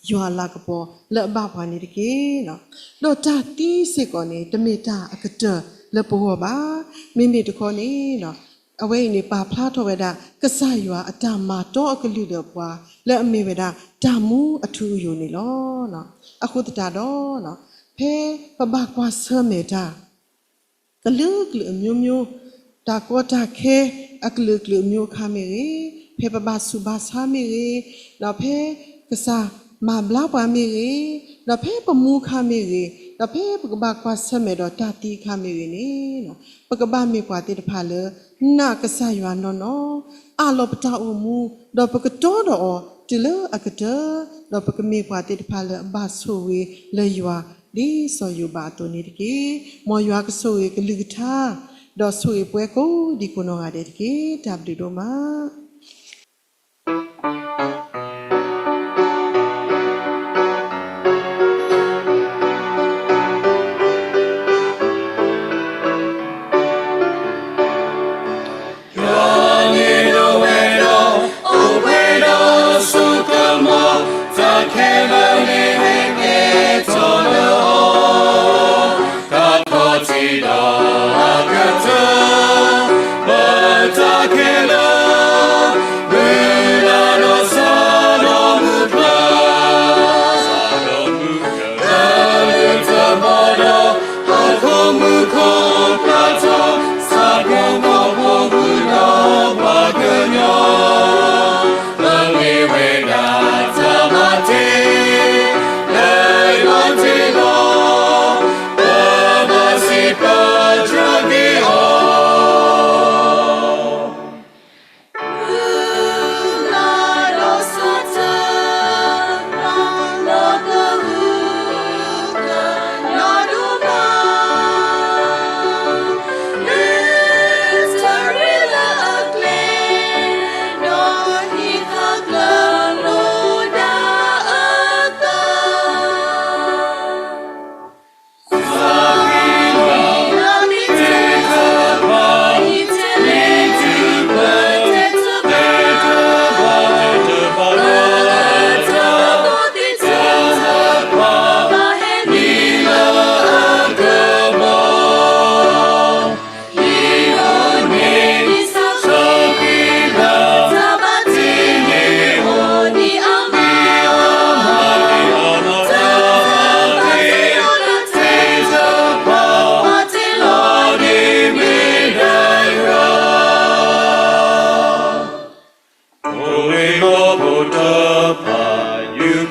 ယွၤအလၤကပီၤလၢအဘၣ်ပှၤန့ၣ်တက့ၢ်နီၤ ဒီးတၢ်သံစ့ၢ်ကီးန့ၣ် တမ့ၢ်တၢ်အကတၢၢ်လၢပဂီၢ်ဘၣ်. မ့မ့ၢ်တခီန့ၣ်နီၤ အဝဲအံၤန့ၣ် ပာ်ဖျါထီၣ်ဝဲဒၣ် ကစၢ်ယွၤအတၢ်မၤတီအကလုၢ်ဒီးပှၤ လၢအမ့ၢ်ဝဲဒၣ် တၢ်မူအထူအယိာ်န့ၣ်လီၤ. အဃိသတးဒီး ဖဲပဘၣ်ကွၢ်ဆၢၣ်မဲာ်တၢ် ကလုာ်ကလုာ်အမျိုးမျိုး တၢ်ကီတၢ်ခဲအကလုာ်ကလုာ်အမျိုးအခါမ့ၢ်ဂ့ၤ, ဖဲပဘၣ်ဆူးဘၣ်ဆါမ့ၢ်ဂ့ၤ, ဒီးဖဲကစၢ်မၤဘျါပှၤမ့ၢ်ဂ့ၤ, ဒီးဖဲပမူအခါမ့ၢ်ဂ့ၤ, ဒီးဖဲပကဘၣ်ကွၢ်ဆၢၣ်မဲာ်ဒီးတၢ်သံအခါမ့ၢ်ဂ့ၤန့ၣ်, ပကဘၣ်မ့ၢ်ပှၤသ့ၣ်တဖၣ်လၢ နာ်ကစၢ်ယွၤနီၢ်နီၢ်, အးလီၤပတၢ်အိၣ်မူ, ဒီးပကတီဒီးအီၤတုၤလၢအကတၢၢ်, ဒီးပကမ့ၢ်ပှၤသ့ၣ်တဖၣ်လၢအဘၣ်ဆိၣ်ဂ့ၤလၢယွၤ ဒ်စီၤယိၤဘးအသိးန့ၣ်တက့ၢ်. မ်ယွၤကဆိၣ်ဂ့ၤကလုၢ်ကထါ, ဒီးဆိၣ်ဂ့ၤပှၤကိးဒံကိးနီၢ်ဂၤဒဲးတက့ၢ်. တၢ်ဘျုးဒိၣ်မး.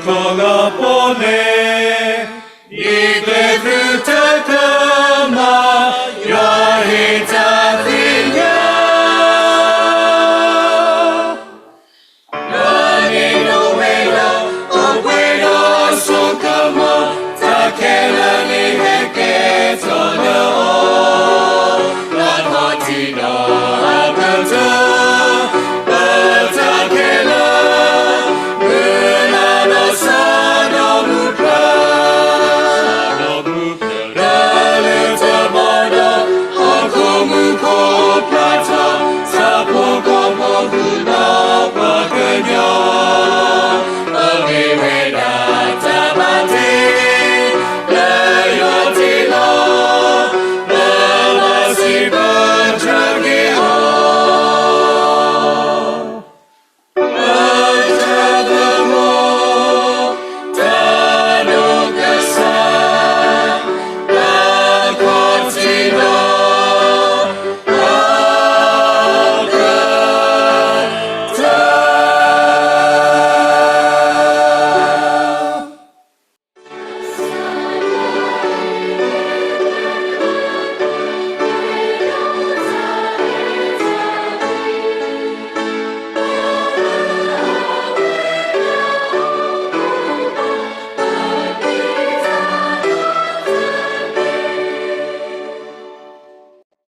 ခီဂာ်ပီၣ်လဲၣ်